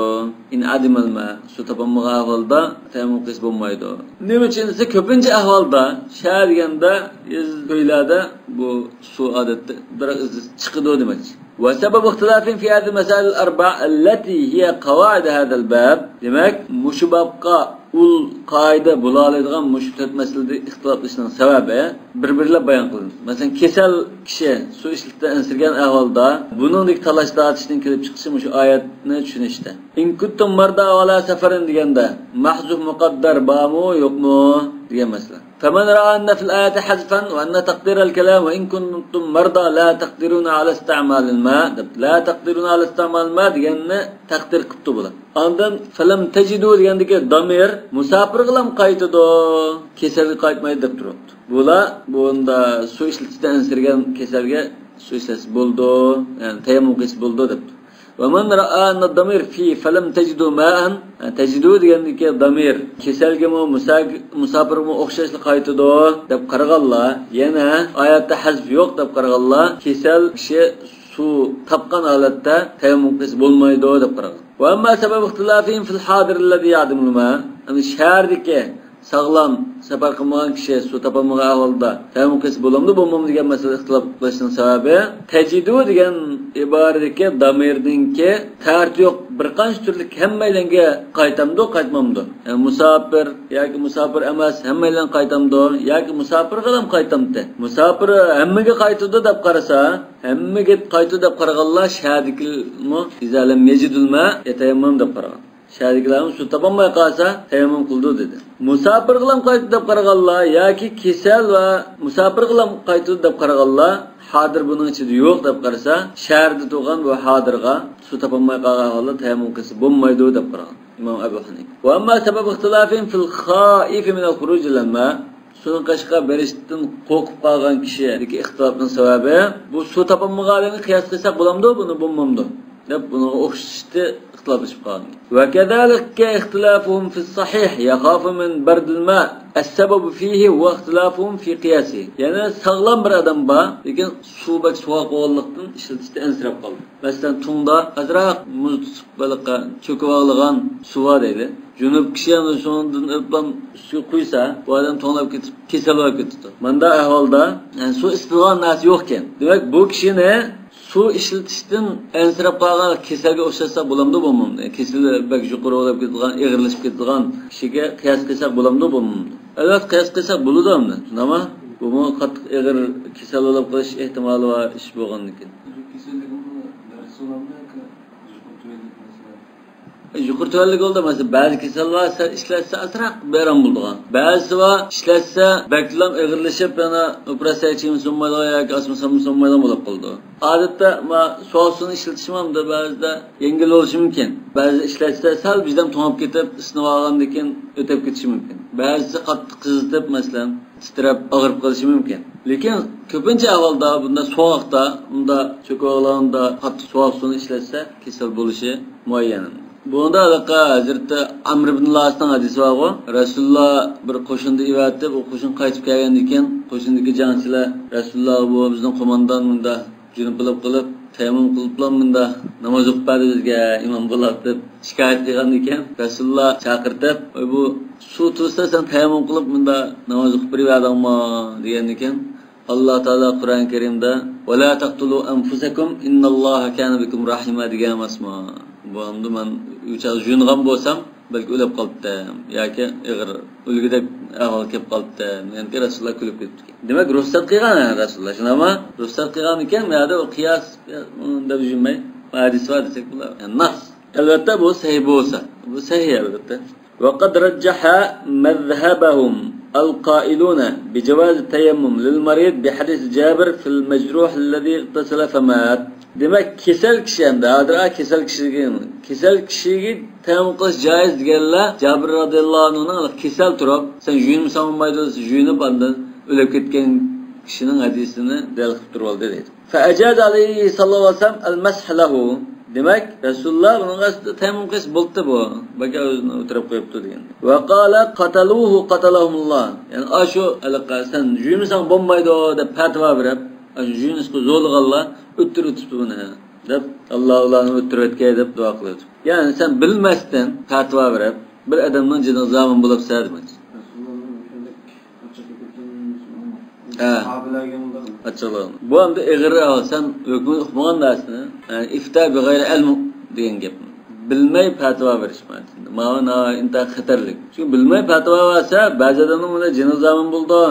إن عدم الماء، سۇ تاپالمىغان ئەھۋالدا تەيەممۇم قىلسا بولمايدۇ. نېمە ئۈچۈن دېسە، كۆپىنچە ئەھۋالدا شەھەر دېگەندە، يېزا، كۆيلەردە بۇ سۇ ئادەتتە بىر ئىز چىقىدۇ دېمەكچى. وسبب اختلافهم في هذه المسائل الأربع التي هي قواعد هذا الباب. دېمەك، مۇشۇ بابقا ئۇل قائىدە بولالايدىغان مۇشۇ تۆت مەسىلىدە ئىختىلاپلىشىشنىڭ سەۋەبى، بىر-بىرلەپ بايان قىلىمىز. مەسىلەن، كېسەل كىشى سۇ ئىشلىتىشتىن ئەنسىرىگەن ئەھۋالدا بۇنىڭدەك تالاش-تارتىشنىڭ كېلىپ چىقىشى مۇشۇ ئايەتنى چۈشىنىشتە. إن كنتم مرضى أو على سفر دېگەندە، مەھزۇف مۇقەددەر بارمۇ، يوقمۇ دېگەن مەسىلە. فمن رأى أن في الآية حذفا وأن تقدير الكلام وإن كنتم مرضى لا تقدرون على استعمال الماء دەپ، لا تقدرون على استعمال الماء دېگەننى تەقدىر قىپتۇ بۇلار. ئاندىن فلم تجدوا دېگەندىكى دامىر مۇساپىرغىلام قايتىدۇ، كېسەلگە قايتمايدۇ دەپ تۇرۇپتۇ. بۇلار بۇندا سۇ ئىشلىتىشتىن ئەنسىرىگەن كېسەلگە سۇ ئىشلەتسە بولىدۇ، يەنى تەيەممۇم قىلسا بولىدۇ دەپتۇ. ومن رأى أن الضمير في فلم تجدوا ماء، تجدوا دېگەندىكى دامىر كېسەلگىمۇ، مۇسا-، مۇساپىرغىمۇ ئوخشاشلا قايتىدۇ دەپ قارىغانلار، يەنە ئايەتتە ھەزف يوق دەپ قارىغانلار، كېسەل كىشى سۇ تاپقان ھالەتتە تەيەممۇم قىلسا بولمايدۇ دەپ قارىغان. وأما سبب اختلافهم في الحاضر الذي يعدم الماء، يەنى شەھەردىكى ساغلام سەپەر قىلمىغان كىشى سۇ تاپالمىغان ئەھۋالدا تەيەممۇم قىلسا بولامدۇ، بولمامدۇ دېگەن مەسىلىدە ئىختىلاپلىشىشنىڭ سەۋەبى، تەجىدۇ دېگەن ئىبارىدىكى دامىرنىڭكى تەرىتى يوق، بىر قانچە تۈرلۈك ھەممەيلەنگە قايتامدۇ، قايتمامدۇ؟ يەنى مۇساپىر ياكى مۇساپىر ئەمەس ھەممەيلەن قايتامدۇ ياكى مۇساپىرغىلام قايتامتى؟ مۇساپىر ھەممىگە قايتىدۇ دەپ قارىسا، ھەممىگە قايتىدۇ دەپ قارىغانلار شەھەردىكىمۇ إذا لم يجد الماء يتيمم دەپ قارىغان. شەھەردىكىلەرمۇ سۇ تاپالماي قالسا، تەيەممۇم قىلىدۇ دېدى. مۇساپىرغىلام قايتىدۇ دەپ قارىغانلار ياكى كېسەل ۋە مۇساپىرغىلام قايتىدۇ دەپ قارىغانلار، ھازىر بۇنىڭ ئىچىدە يوق دەپ قارىسا، شەھەردە تۇرغان بۇ ھازىرغا سۇ تاپالماي قالغان ئەھۋالدا تەيەممۇم قىلسا بولمايدۇ دەپ قارىغان ئىمام ئەبۇ ھەنىفە. ۋە ئەمما سەبەب ئىختىلافىھىم فىل خائىفى مىنەل خۇرۇجى ئىلەل ماء. سۇنىڭ قېشىغا بېرىشتىن قورقۇپ قالغان كىشىدىكى ئىختىلاپنىڭ سەۋەبى، بۇ سۇ تاپالمىغانلىقىنى قىياس قىلساق بولامدۇ، بۇنى بولمامدۇ دەپ بۇنىڭغا ئوخشىشىشتا ئىختىلاپلىشىپ قالغان. ۋە كەزالىكە ئىختىلاپۇھۇم فىس سەھىھ يەخافۇ مىن بەردىل ماء ئەسسەبەبۇ فىھى ۋە ئىختىلاپۇھۇم فى قىياسىھى. يەنە ساغلام بىر ئادەم بار، لېكىن سۇ بەك سوغۇق بولغانلىقتىن ئىشلىتىشتە ئەنسىرەپ قالدى. مەسىلەن، تۇڭدا ئازراق مۇز تۇتۇپ، بېلىققا چۆكۈۋالىدىغان سۇ بار دەيلى. جۇنۇپ كىشى ئەمدى شۇنىڭدىن ئېلىپلا ئۈستىگە قۇيسا، بۇ ئادەم توڭلاپ كېتىپ، كېسەل بولۇپ كېتىدۇ. مۇنداق ئەھۋالدا، يەنى سۇ ئىسسىتىدىغان نەرسە يوقكەن. دېمەك، بۇ كىشىنى سۇ ئىشلىتىشتىن ئەنسىرەپ قالغان كېسەلگە ئوخشاتسا بولامدۇ، بولمامدۇ؟ كېسىلى بەك يۇقىرى بولۇپ كېتىدىغان، ئېغىرلىشىپ كېتىدىغان كىشىگە قىياس قىلساق بولامدۇ، بولمامدۇ؟ ئەلۋەتتە، قىياس قىلساق بولىدۇ ئەمدى. شۇنداقمۇ؟ بۇمۇ قاتتىق ئېغىر كېسەل بولۇپ قېلىش ئېھتىمالى بار ئىش بولغاندىكىن. كېسەللىكىمۇ دەرىجىسى بولامدۇ ياكى يۇقىرى تۆۋەنلىك مەسىلە؟ يۇقىرى تۆۋەنلىك بولدى. مەسىلەن، بەزى كېسەل بار، سەل ئىشلەتسە ئازراق بىئارام بولىدىغان. بەزىسى بار، ئىشلەتسە بەكلا ئېغىرلىشىپ، يەنە ئوپېراتسىيە چېكىمىسى بولمايدىغان ياكى ئاسمىسام بولمايدىغان بولۇپ قالىدۇ. ئادەتتە ما سوغۇق سۇنى ئىشلىتىشمۇ ئەمدى بەزىدە يەڭگىل بولۇشى مۇمكىن. بەزىدە ئىشلەتسە سەل بىردەم توڭلاپ كېتىپ، ئىسسىنىپ ئالغاندىن كېيىن ئۆتۈپ كېتىشى مۇمكىن. بەزىسى قاتتىق قىزىتىپ، مەسىلەن، تىترەپ ئاغرىپ قېلىشى مۇمكىن. لېكىن كۆپىنچە ئەھۋالدا بۇنداق سوغۇقتا، بۇنداق چۆكۈۋالغاندا قاتتىق سوغۇق سۇنى ئىشلەتسە، كېسەل بولۇشى مۇئەييەن. بۇنىڭدا ھېلىقى ھەزرىتى ئەمر ئىبن لاسنىڭ ھەدىسى بارغۇ، رەسۇلۇللا بىر قوشۇندا ئەۋەتىپ، ئۇ قوشۇن قايتىپ كەلگەندىن كېيىن، قوشۇندىكى جەڭچىلەر رەسۇلۇللاغا، بۇ بىزنىڭ قوماندان مۇنداق جۇنۇپ بولۇپ قېلىپ، تەيەممۇم قىلىپلا مۇنداق ناماز ئوقۇپ بەردى بىزگە، ئىمام بولاپ دەپ شىكايەت قىلغاندىكىن، رەسۇلۇللا چاقىرتىپ، ۋاي بۇ سۇ تۇرسا سەن تەيەممۇم قىلىپ مۇنداق ناماز ئوقۇپ بېرىۋەردىڭمۇ دېگەندىكىن، ئاللا تائالا قۇرئان كەرىمدە ۋەلا تەقتۇلۇ ئەنفۇسەكۇم ئىنناللاھا كانە بىكۇم رەھىما دېگەن ئەمەسمۇ؟ بۇ ئەمدى مەن ئۇ چاغدا يۇيۇنغان بولسام، بەلكى ئۆلۈپ قاپتىمەن ياكى ئېغىر ئۆلگۈدەك ئەھۋال كېلىپ قاپتىمەن دېگەندىكىن رەسۇلۇللا كۈلۈپ كېتىپتىكەن. دېمەك، رۇخسەت قىلغان رەسۇلۇللا، شۇنداقمۇ؟ رۇخسەت قىلغانىكەن، بۇ يەردە ئۇ قىياس دەپ يۈرمەي، ھەدىس بار دېسەك بولار. يەنى نەس. ئەلۋەتتە، بۇ سەھىھ بولسا. بۇ سەھىھ، ئەلۋەتتە. وقد رجح مذهبهم القائلون بجواز التيمم للمريض بحديث جابر في المجروح الذي اغتسل فمات. دېمەك، كېسەل كىشى ئەمدى، ھازىر، ئا، كېسەل كىشىگە، كېسەل كىشىگە تەيەممۇم قىلىش جائىز دېگەنلەر جابىر رازىياللاھۇ ئەنھۇنىڭ كېسەل تۇرۇپ، سەن يۇيۇنمىساڭ بولمايدۇ، يۇيۇنۇپ ئاندىن ئۆلۈپ كەتكەن كىشىنىڭ ھەدىسىنى دەلىل قىلىپ تۇرۇۋالدى دەيدۇ. فأجاز عليه صلى الله عليه وسلم المسح له. دېمەك، رەسۇلۇللا بۇنىڭغا تەيەممۇم قىلسا بولدى بۇ. بەك ئۆزىنى ئۆلتۈرۈپ قويۇپتۇ دېگەن. وقال قتلوه قتلهم الله. يەنى ئاشۇ ھېلىقى سەن يۇيمىساڭ بولمايدۇ دەپ پەتىۋا بېرىپ، ئاشۇ يۇيۇنۇشقا زورلىغانلار ئۆلتۈرۈۋېتىپتۇ بۇنى دەپ، ئاللا ئۇلارنى ئۆلتۈرۈۋەتكەي دەپ دۇئا قىلىۋېتىپ. يەنى سەن بىلمەستىن پەتىۋا بېرىپ، بىر ئادەمنىڭ جېنىغا زامىن بولۇپسەن دېمەكچى. ھە. ئاچچىقلىغان. بۇ ئەمدى ئېغىر ئەھۋال. سەن ھۆكمىنى ئۇقمىغان نەرسىنى، يەنى ئىفتا بىغەيرى ئىلم دېگەن گەپ. بىلمەي پەتىۋا بېرىش مەنىسىدە. ماۋۇ ناھايىتى ئىنتايىن خەتەرلىك. چۈنكى بىلمەي پەتىۋا بەرسە، بەزى ئادەمنىڭ بۇنداق جېنىغا زامىن بولىدۇ.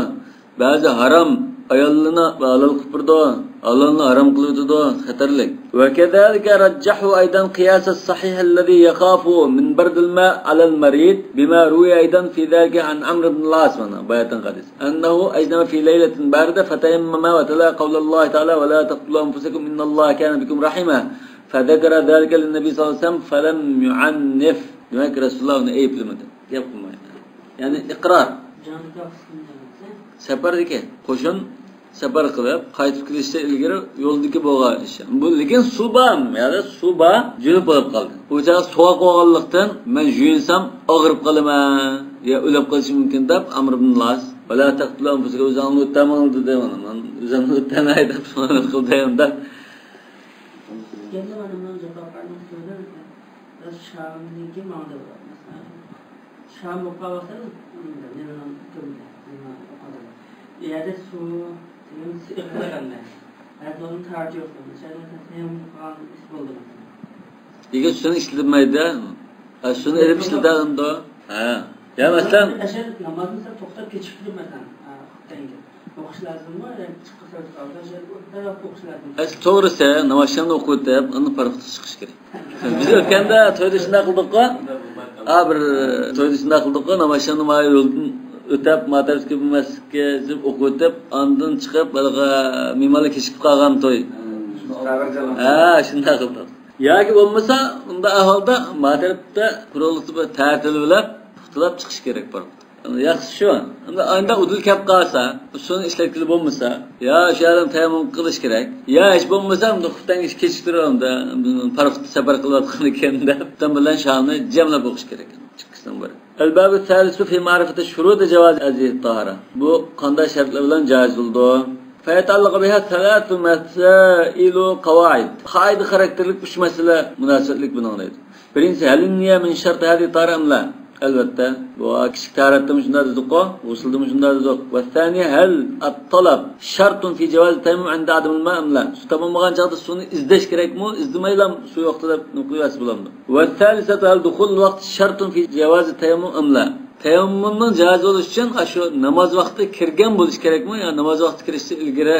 بەزى ھارام ئاياللىرىنى ھالال قىلىپ بېرىدۇ، ھالالنى ھارام قىلىۋېتىدۇ، خەتەرلىك. وكذلك رجحوا أيضا قياس الصحيح الذي يخاف من برد الماء على المريض بما روي أيضا في ذلك عن عمرو بن العاص، مانا باياتىنقى ھەدىس. أنه أجنب في ليلة باردة فتيمم وتلا قول الله تعالى: ولا تقتلوا أنفسكم إن الله كان بكم رحيما. فذكر ذلك للنبي صلى الله عليه وسلم فلم يعنف. دېمەك، رەسۇلۇللا ئۇنى ئەيىبلىمىدى. گەپ قىلمايدۇ. يەنى ئىقرار. سەپەردىكى قوشۇن سەپەر قىلىپ، قايتىپ كېلىشتىن ئىلگىرى يولدىكى بولغان ئىش. بۇ، لېكىن سۇ بار، يەنى سۇ بار، جۈنۈپ بولۇپ قالدى. ئۇ چاغ سوغۇق بولغانلىقتىن، مەن يۇيۇنسام ئاغرىپ قالىمەن، يا ئۆلۈپ قېلىشىم مۇمكىن دەپ، ئەمر ئىبن ئاس، ۋەلا تەقتۇلۇ ئەنفۇسەكۇم، ئۆزۈڭلارنى ئۆلتۈرمەڭ دېدى مانا. مەن ئۆزۈمنى ئۆلتۈرمەي دەپ، سوئال قىلدى ئۇنداق. ئەمدى مانا مۇنۇ جاپاكارنىڭ سۆزى، بىز شامنىڭكى ماڭدى بۇ. مەسىلەن، شام بولۇپ قالسا، نېمىنىڭ تۈرىدە، نېمە ئوقۇدى. بۇ يەردە سۇ، دېگەن سېغىنغاندا. ھەر دونىڭ تارىتى يوق. مەسىلەن، تەيەممۇم قىلغان ئىس بولدى، مەسىلەن. لېكىن سۇنى ئىشلىتەلمەيدۇ. ھە، سۇنى ئېلىپ ئىشلىتەلمەيدۇ. ھە. يا، مەسىلەن، ئەشەد نامازنى توختاپ كېچىكتۈرۈپ، مەسىلەن، ھە، ئوقۇش لازىممۇ؟ يا چىققا سەۋەب قالسا، ئەشەد دەرھال ئوقۇش لازىم. ئەس، توغرىسى، ناماز شامنى ئوقۇپ ئۆتۈپ، ئاندىن پاراخوتقا چىقىش كېرەك. بىز ئۆتكەندە تويدا شۇنداق قىلدۇققۇ. ھا، بىر تويدا شۇنداق قىلدۇققۇ، نامايىشخانا ما يولدىن ئۆتەپ، ما تەرەپكە بىر مەسچىتكە ئۆتۈپ، ئوقۇپ ئۆتۈپ، ئاندىن چىقىپ، ھېلىقى مېھمانلار كېچىكىپ قالغان توي. ھە، شۇنداق قىلدۇق. ياكى بولمىسا، ئۇنداق ئەھۋالدا ما تەرەپتە قۇرۇلۇشتا بىر تەتۈر بىلەپ، پۇختىلاپ چىقىش كېرەك بار. ياخشى شۇ. ئەمدى ئانداق ئۇدۇل كەپ قالسا، ئۇسۇلنى ئىشلەتكىلى بولمىسا، يا شۇ يەردىن تەيەممۇم قىلىش كېرەك، يا ھېچ بولمىسا ئۇنداق خۇپتەڭ ئىش كېچىكتۈرۈپ، ئەمدى پاراخوتتا سەپەر قىلىۋاتقان ئىكەن دەپ، خۇپتەن بىلەن شامنى جەملەپ ئوقۇش كېرەك. ئىككىسىنىڭ بىرى. الباب الثالث في معرفة شروط جواز هذه الطهارة. بۇ قانداق شەرتلەر بىلەن جايىز بولىدۇ؟ فيتعلق بها ثلاث مسائل قواعد. قائىدە خاراكتېرلىك ئۈچ مەسىلە مۇناسىۋەتلىك بۇنىڭ دەيدۇ. بىرىنچىسى، هل النية من شرط هذه الطهارة أم لا؟ ئەلۋەتتە، بۇ كىچىك تارەتتىمۇ شۇنداق دېدۇققۇ، غۇسۇلدىمۇ شۇنداق دېدۇق. والثانية، هل الطلب شرط في جواز التيمم عند عدم الماء أم لا؟ سۇ تاپالمىغان چاغدا سۇنى ئىزدەش كېرەكمۇ؟ ئىزدىمەيلا سۇ يوقتا دەپ نېمە قىلىۋەرسە بولامدۇ؟ والثالثة، هل دخول الوقت شرط في جواز التيمم أم لا؟ تەيەممۇمنىڭ جايىز بولۇشى ئۈچۈن ئاشۇ ناماز ۋاقتى كىرگەن بولۇشى كېرەكمۇ؟ يا ناماز ۋاقتى كىرىشتىن ئىلگىرى،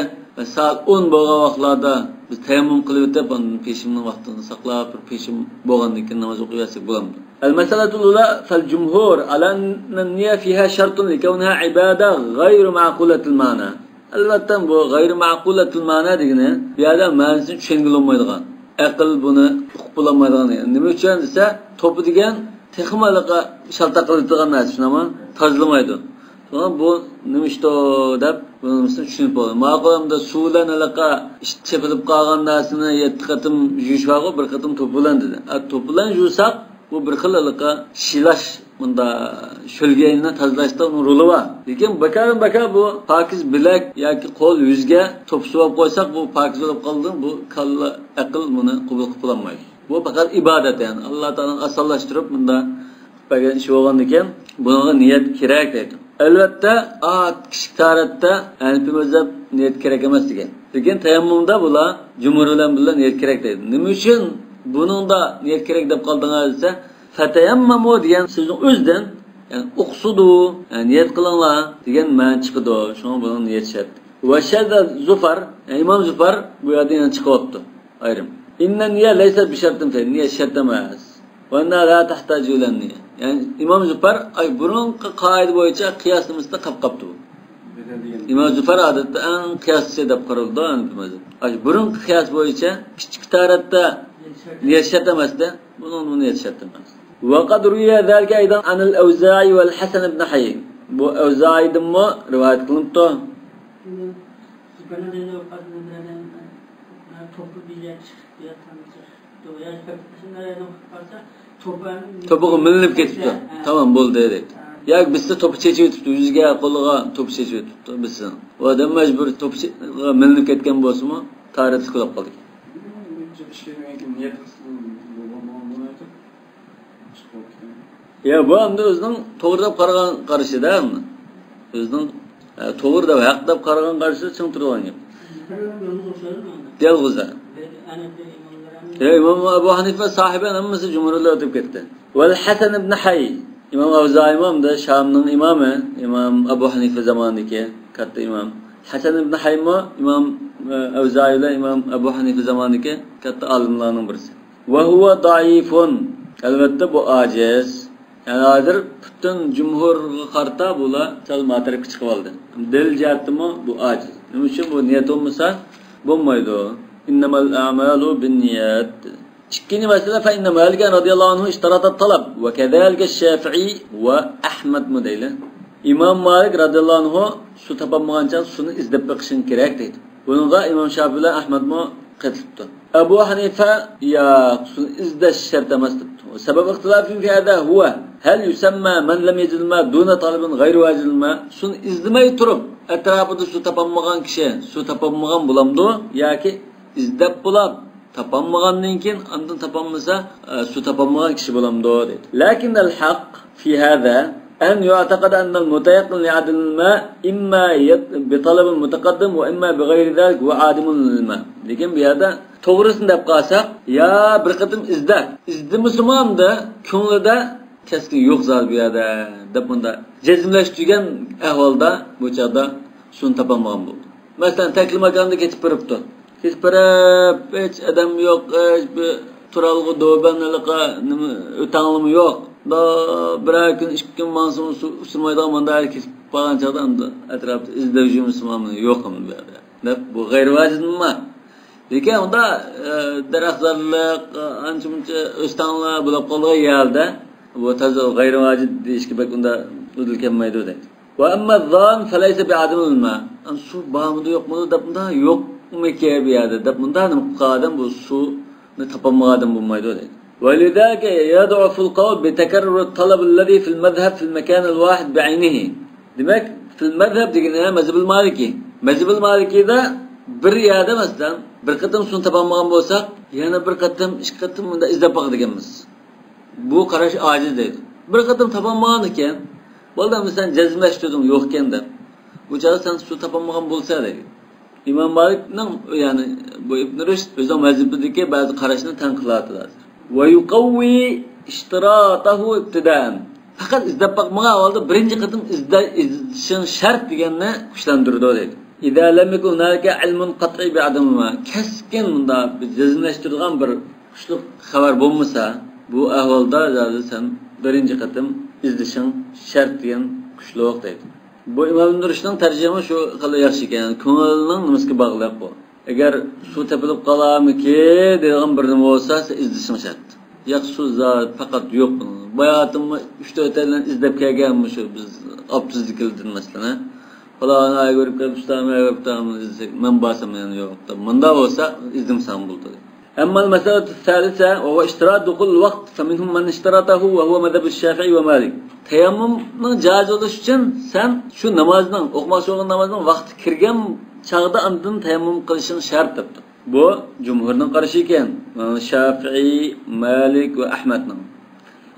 سائەت ئون بولغان ۋاقىتلاردا بىز تەيەممۇم قىلىۋېتىپ، ئاندىن پېشىمنىڭ ۋاقتىنى ساقلاپ، بىر پېشىم بولغاندىن كېيىن ناماز ئوقۇيۋەرسەك بولامدۇ؟ المسألة الأولى، فالجمهور على أن النية فيها شرط لكونها عبادة غير معقولة المعنى. ئەلۋەتتە، بۇ غەيرىي مەقۇلەتۇل مەنا دېگىنى بۇ يەردە مەنىسىنى چۈشەنگىلى بولمايدىغان، ئەقىل بۇنى ئۇقۇپ بولالمايدىغان دېگەن. نېمە ئۈچۈن دېسە، توپا دېگەن تېخىمۇ ھېلىقى شالتاق قىلىۋېتىدىغان نەرسە، شۇنداقمۇ؟ تازىلىمايدۇ. شۇڭا بۇ نېمە ئىشتۇ دەپ، بۇنىڭ ئۈستىنى چۈشىنىپ بولدى. ماقۇل، ئەمدى سۇ بىلەن ھېلىقى ئىچى چېپىلىپ قالغان نەرسىنى يەتتە قېتىم يۇيۇش بارغۇ، بىر قېتىم توپا بىلەن دېدى. ئە، توپا بىلەن يۇساق، بۇ بىر خىل ھېلىقى شىلاش، مۇندا شۆلگەينى تازىلاش دېگەن رولى بار. لېكىن بىكاردىن بىكار بۇ پاكىز بىلەك ياكى قول يۈزگە توپا سۇ ئېلىپ قويساق، بۇ پاكىز بولۇپ قالىدۇ، بۇ كاللا، ئەقىل بۇنى قوبۇل قىلىپ بولالمايدۇ. بۇ پەقەت ئىبادەت، يەنى ئاللا تائالانىڭ ئاسانلاشتۇرۇپ مۇندا قىلىپ بەرگەن ئىشى بولغاندىكىن، بۇنىڭغا نىيەت كېرەك دەيدۇ. ئەلۋەتتە، ئا، كىچىك تارەتتە ھەنىپىي مەزھەپ نىيەت كېرەك ئەمەس دېگەن. لېكىن تەيەممۇمدا بۇلار جۇمھۇر بىلەن بىللە نىيەت كېرەك دەيدۇ. نېمە ئۈچۈن بۇنىڭدا نىيەت كېرەك دەپ قالدىڭىز دېسە، فەتەيەممەمۇ دېگەن سۆزنىڭ ئۆزىدىن، يەنى ئۇقسۇدۇ، يەنى نىيەت قىلىڭلار دېگەن مەنە چىقىدۇ. شۇڭا بۇنىڭ نىيەت شەرت. ۋەشەززە زۇفەر، يەنى ئىمام زۇفەر بۇ يەردىن يەنە چىقىۋاپتۇ. ئايرىم. ئىننە نىيە لەيسە بىشەرتىن فەي، نىيەت شەرت ئەمەس. ۋە ئىننە لا تەھتاجۇ ئىلەن نىيە. يەنى ئىمام زۇفەر، ئاي، بۇرۇنقى قائىدە بويىچە قىياس نېمىسىدە قاپ قاپتۇ بۇ. ئىمام زۇفەر ئادەتتە ئەڭ قىياسچى دەپ قارىلىدۇ ھەنىپىي مەزھەپ. ئاشۇ بۇرۇنقى قىياس بويىچە كىچىك تارەتتە نىيەت شەرت ئەمەستە، بۇنىڭ نىيەت شەرت ئەمەس. ۋە قەد رۇۋىيە زالىكە ئەيزەن ئەنىل ئەۋزائى ۋەل ھەسەن ئىبن ھەيي. بۇ ئەۋزائىدىنمۇ رىۋايەت قىلىنىپتۇ. توپىغا مىلىنىپ كېتىپتۇ. تامام بولدى دەيدۇ. ياكى بىرسى توپا چېچىۋېتىپتۇ، يۈزىگە، قولىغا توپا چېچىۋېتىپتۇ بىرسىنىڭ. ئۇ ئادەم مەجبۇر توپا چېچىغا مىلىنىپ كەتكەن بولسىمۇ، تارەتلىك بولۇپ قالدى. يا، بۇ ئەمدى ئۆزىنىڭ توغرا دەپ قارىغان قارىشىدا ئەمدى. ئۆزىنىڭ ئە، توغرا دەپ، ھەق دەپ قارىغان قارىشىدا چىڭ تۇرىدىغان گەپ. يالغۇز. يا، ئىمام ئەبۇ ھەنىفە ساھىبەن ھەممىسى جۇمھۇرلار ئۆتۈپ كەتتى. ۋەل ھەسەن ئىبن ھەي. ئىمام ئەۋزائىمۇ ئەمدى شامنىڭ ئىمامى، ئىمام ئەبۇ ھەنىفە زامانىدىكى كاتتا ئىمام. ھەسەن ئىبن ھەيمۇ ئىمام، ئە، ئەۋزائى بىلەن ئىمام ئەبۇ ھەنىفە زامانىدىكى كاتتا ئالىملارنىڭ بىرسى. ۋە ھۇۋە دەئىفۇن. ئەلۋەتتە، بۇ ئاجىز. يەنى ھازىر پۈتۈن جۇمھۇرغا قارىتا بۇلار سەل ما تەرەپكە چىقىۋالدى. دەلىل جەھەتتىمۇ بۇ ئاجىز. نېمە ئۈچۈن؟ بۇ نىيەت بولمىسا بولمايدۇ. ئىننەمەل ئەمالۇ بىننىيەت. ئىككىنچى مەسىلە، فەئىننە مالىكەن رەزىيەللاھۇ ئەنھۇ ئىشتەرەتە تەلەب ۋە كەزالىكە شافىئىي ۋە ئەھمەدمۇ دەيلى. ئىمام مالىك رەزىيەللاھۇ ئەنھۇ سۇ تاپالمىغانچە سۇنى ئىزدەپ بېقىشىڭ كېرەك دەيدۇ. بۇنىڭغا ئىمام شافىئى بىلەن ئەھمەدمۇ قېتىلىپتۇ. ئەبۇ ھەنىفە، ياق، سۇنى ئىزدەش شەرت ئەمەس دەپتۇ. سەبەب ئىختىلاف فى ھەزا ھۇۋە، ھەل يۇسەممە مەن لەم يەجىدىل ماء دۇنە تالىبىن غەيرى ۋاجىدىل ماء. سۇنى ئىزدىمەي تۇرۇپ، ئەتراپىدا سۇ تاپالمىغان كىشى سۇ تاپالمىغان بولامدۇ؟ ياكى ئىزدەپ بولاپ، تاپالمىغاندىن كېيىن، ئاندىن تاپالمىسا، ئە، سۇ تاپالمىغان كىشى بولامدۇ؟ دەيدۇ. لەكىننەل ھەق فى هذا أن يعتقد أن المتيقن لعدم الماء إما بطلب متقدم وإما بغير ذلك وعادم للماء. لېكىن بۇ يەردە توغرىسىنى دەپ قالساق، يا بىر قېتىم ئىزدەپ، ئىزدىمىسىمۇ ئەمدى كۆڭلىدە كەسكىن يوق زادى بۇ يەردە دەپ مۇنداق جەزملەشتۈرگەن ئەھۋالدا بۇ چاغدا سۇنى تاپالمىغان بولىدۇ. مەسىلەن، تەكلىماكاندا كېتىپ بېرىپتۇ. كېتىپ بېرىپ، ھېچ ئادەم يوق، ھېچ بىر تۇرالغۇ، دۇبەن، ھېلىقى نېمە، ئۆتەڭلىمۇ يوق. بىرەر كۈن، ئىككى كۈن ماڭسىمۇ سۇ ئۇچرىمايدىغان، مۇنداق كېسىپ قالغان چاغدا ئەمدى ئەتراپتا ئىزدەپ يۈرمىسىمۇ يوق ئەمدى بۇ يەردە دەپ، بۇ غەيرىي ۋاجىپمۇ؟ لېكىن ئۇندا، ئە، دەرەخزارلىق، ئە، ئانچە-مۇنچە ئۆستەڭلار بولۇپ قالغان يەردە بۇ تازا غەيرىي ۋاجىپ دېيىشكە بەك ئۇندا ئۇدۇل كەلمەيدۇ دەيدۇ. وأما الظان فليس بعدم الماء. ئەمدى سۇ بارمىدۇ، يوقمىدۇ دەپ مۇنداق، يوقمىكى بۇ يەردە دەپ مۇنداق نېمە قىلغان ئادەم بۇ سۇنى تاپالمىغان ئادەم بولمايدۇ دەيدۇ. ولذلك يضعف القول بتكرر الطلب الذي في المذهب في المكان الواحد بعينه. دېمەك، في المذهب دېگىنى مەزھەبىل مالىكى. مەزھەبىل مالىكىدا بىر يەردە، مەسىلەن، بىر قېتىم سۇنى تاپالمىغان بولساق، يەنە بىر قېتىم، ئىككى قېتىم مۇنداق ئىزدەپ باقىدىكەنمىز. بۇ قاراش ئاجىز دەيدۇ. بىر قېتىم تاپالمىغان ئىكەن، بولدى، ئەمدى سەن جەزملەشتۈردۈڭ، يوق ئىكەن دەپ. بۇ چاغدا سەن سۇ تاپالمىغان بولسا دەيدۇ. ئىمام مالىكنىڭ، يەنى بۇ ئىبن رۇشد ئۆزىنىڭ مەزھىپىدىكى بەزى قاراشنى تەنقىدلەۋاتىدۇ ھازىر. ويقوي اشتراطه ابتداء. پەقەت ئىزدەپ باقمىغان ئەھۋالدا بىرىنچى قېتىم ئىزدە-، ئىزدىشىڭ شەرت دېگەننى كۈچلەندۈرىدۇ دەيدۇ. إذا لم يكن هنالك علم قطعي بعدم الماء. كەسكىن مۇنداق بىر جەزملەشتۈرىدىغان بىر كۈچلۈك خەۋەر بولمىسا، بۇ ئەھۋالدا زادى سەن بىرىنچى قېتىم ئىزدىشىڭ شەرت دېگەن كۈچلۈك دەيدۇ. بۇ ئىمام ئىبن رۇشدنىڭ تەرجىمىسى شۇ خېلى ياخشى ئىكەن. كۆڭۈلنىڭ نېمىسىگە باغلىق بۇ. ئەگەر سۇ تېپىلىپ قالارمىكى دەيدىغان بىر نېمە بولسا، سەن ئىزدىشىڭ شەرت. ياق، سۇ زادى پەقەت يوق. باياتىنمۇ ئۈچ تۆتەيلەن ئىزدەپ كەلگەن مۇشۇ بىز ئاپتوبۇسدىكىلەردىن، مەسىلەن، ھە. پالان ئايغا بېرىپ كەلدى، ئۇستام ئايغا بېرىپ كەلدى، مەن بارسام يەنە يوق دەپ. مۇنداق بولسا ئىزدىمىسەڭ بولىدۇ. أما المسألة الثالثة وهو اشتراط دخول الوقت فمنهم من اشترطه وهو مذهب الشافعي ومالك. تەيەممۇمنىڭ جائىز بولۇشى ئۈچۈن سەن شۇ نامازنىڭ، ئوقۇماقچى بولغان نامازنىڭ ۋاقتى كىرگەن چاغدا ئاندىن تەيەممۇم قىلىشىڭ شەرت دەپتۇ. بۇ جۇمھۇرنىڭ قارىشى ئىكەن. شافىئىي، مالىك ۋە ئەھمەدنىڭ.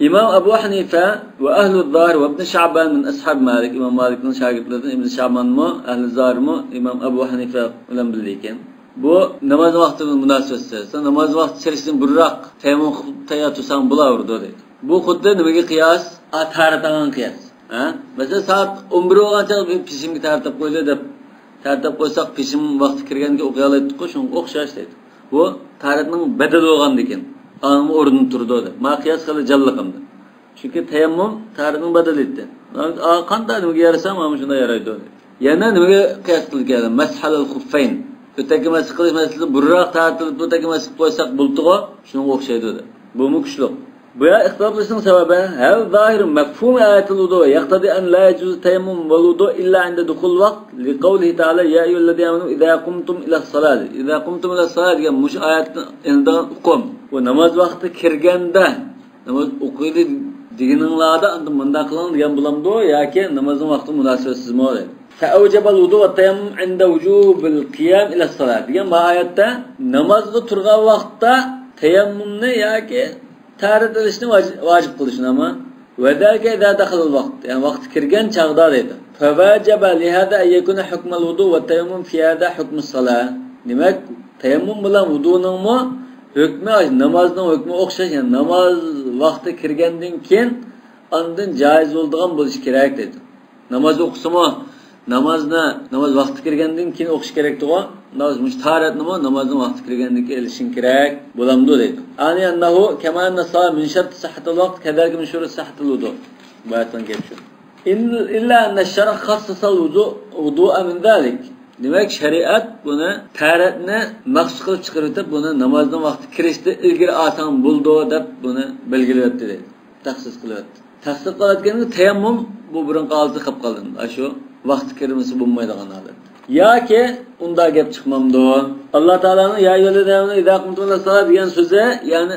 ئىمام ئەبۇ ھەنىفە ۋە ئەھلۇ زاھىر ۋە ئىبن شەبان مىن ئەسھاب مالىك. ئىمام مالىكنىڭ شاگىرتلىرىدىن ئىبن شەبانمۇ، ئەھلى زاھىرمۇ ئىمام ئەبۇ ھەنىفە بىلەن بىللە ئىكەن. بۇ ناماز ۋاقتى بىلەن مۇناسىۋەتسىز. سەن ناماز ۋاقتى كىرىشتىن بۇرۇنراق تەيەممۇم قىلىپ تەييار تۇرساڭ بولاۋېرىدۇ دەيدۇ. بۇ خۇددى نېمىگە قىياس؟ ئا، تارەت ئالغان قىياس. ھە؟ مەسىلەن، سائەت ئون بىر بولغان چاغدا پېشىمگە تارەت ئېلىپ قويدى دەپ، تارەت ئېلىپ قويساق، پېشىم ۋاقتى كىرگەنگە ئوقۇيالايتتۇققۇ، شۇنىڭغا ئوخشاش دەيدۇ. بۇ تارەتنىڭ بەدىلى بولغاندىكىن، ئانىڭ ئورنىدا تۇرىدۇ دەپ. ما قىياس خېلى جانلىق ئەمدى. چۈنكى تەيەممۇم تارەتنىڭ بەدىلى ئىدى. ئا، قانداق نېمىگە يارىسا، مانا شۇنداق يارايدۇ. يەنە نېمىگە قىياس قىلىدىكەن؟ مەسھەل خۇففەين. ئۆتەككە مەسح قىلىش مەسىلىسى بۇرۇنراق تارەت ئېلىپ ئۆتەككە مەسح قىلىپ قويساق بولدىغۇ، شۇنىڭغا ئوخشايدۇ دەپ. بۇمۇ كۈچلۈك. بۇ يەر ئىختىلاپلىشىشنىڭ سەۋەبى، هل ظاهر مفهوم آية الوضوء يقتضي أن لا يجوز التيمم والوضوء إلا عند دخول الوقت لقوله تعالى يا أيها الذين آمنوا إذا قمتم إلى الصلاة. إذا قمتم إلى الصلاة دېگەن مۇشۇ ئايەتتىن ئېلىنىدىغان ئۇقۇم. بۇ ناماز ۋاقتى كىرگەندە ناماز ئوقۇيلى دېگىنىڭلاردا ئاندىن مۇنداق قىلىڭ دېگەن بولامدۇ ياكى نامازنىڭ ۋاقتى مۇناسىۋەتسىزمۇ دەيدۇ. فأوجب الوضوء والتيمم عند وجوب القيام إلى الصلاة دېگەن ما ئايەتتە نامازغا تۇرغان ۋاقىتتا تەيەممۇمنى ياكى تارەت ئېلىشنى ۋاجىپ، ۋاجىپ قىلىشنى ئەمما. وذلك إذا دخل الوقت، يەنى ۋاقتى كىرگەن چاغدا دەيدۇ. فوجب لهذا أن يكون حكم الوضوء والتيمم في هذا حكم الصلاة. دېمەك، تەيەممۇم بىلەن ۋۇدۇنىڭمۇ ھۆكمى، نامازنىڭ ھۆكمى ئوخشاش، يەنى ناماز ۋاقتى كىرگەندىن كېيىن ئاندىن جايىز بولىدىغان بولۇشى كېرەك دەيدۇ. ناماز ئوقۇسىمۇ، نامازنى، ناماز ۋاقتى كىرگەندىن كېيىن ئوقۇش كېرەكتىغۇ. ناماز، مۇشۇ تارەتنىمۇ نامازنىڭ ۋاقتى كىرگەندىن كېيىن ئېلىشىڭ كېرەك بولامدۇ دەيدۇ. يعني أنه كما أن الصلاة من شرط صحة الوقت كذلك من شروط صحة الوضوء. بۇ ئايەتتىن گەپ شۇ. إلا أن الشرع خصص الوضوء، الوضوء من ذلك. دېمەك، شەرىئەت بۇنى، تارەتنى مەخسۇس قىلىپ چىقىرىۋېتىپ، بۇنى نامازنىڭ ۋاقتى كىرىشتىن ئىلگىرى ئالساڭ بولىدۇ دەپ بۇنى بەلگىلەۋەتتى دەيدۇ. تەخسىس قىلىۋەتتى. تەخسىس قىلىۋەتكەندىن كېيىن تەيەممۇم بۇ بۇرۇنقى ھالىتىگە قېلىپ قالدى. ئاشۇ ۋاقتى كىرمىسە بولمايدىغان ھالەت. ياكى ئۇنداق گەپ چىقمامدۇ؟ ئاللا تائالانىڭ يا أيها الذين آمنوا إذا قمتم إلى الصلاة دېگەن سۆزى، يەنى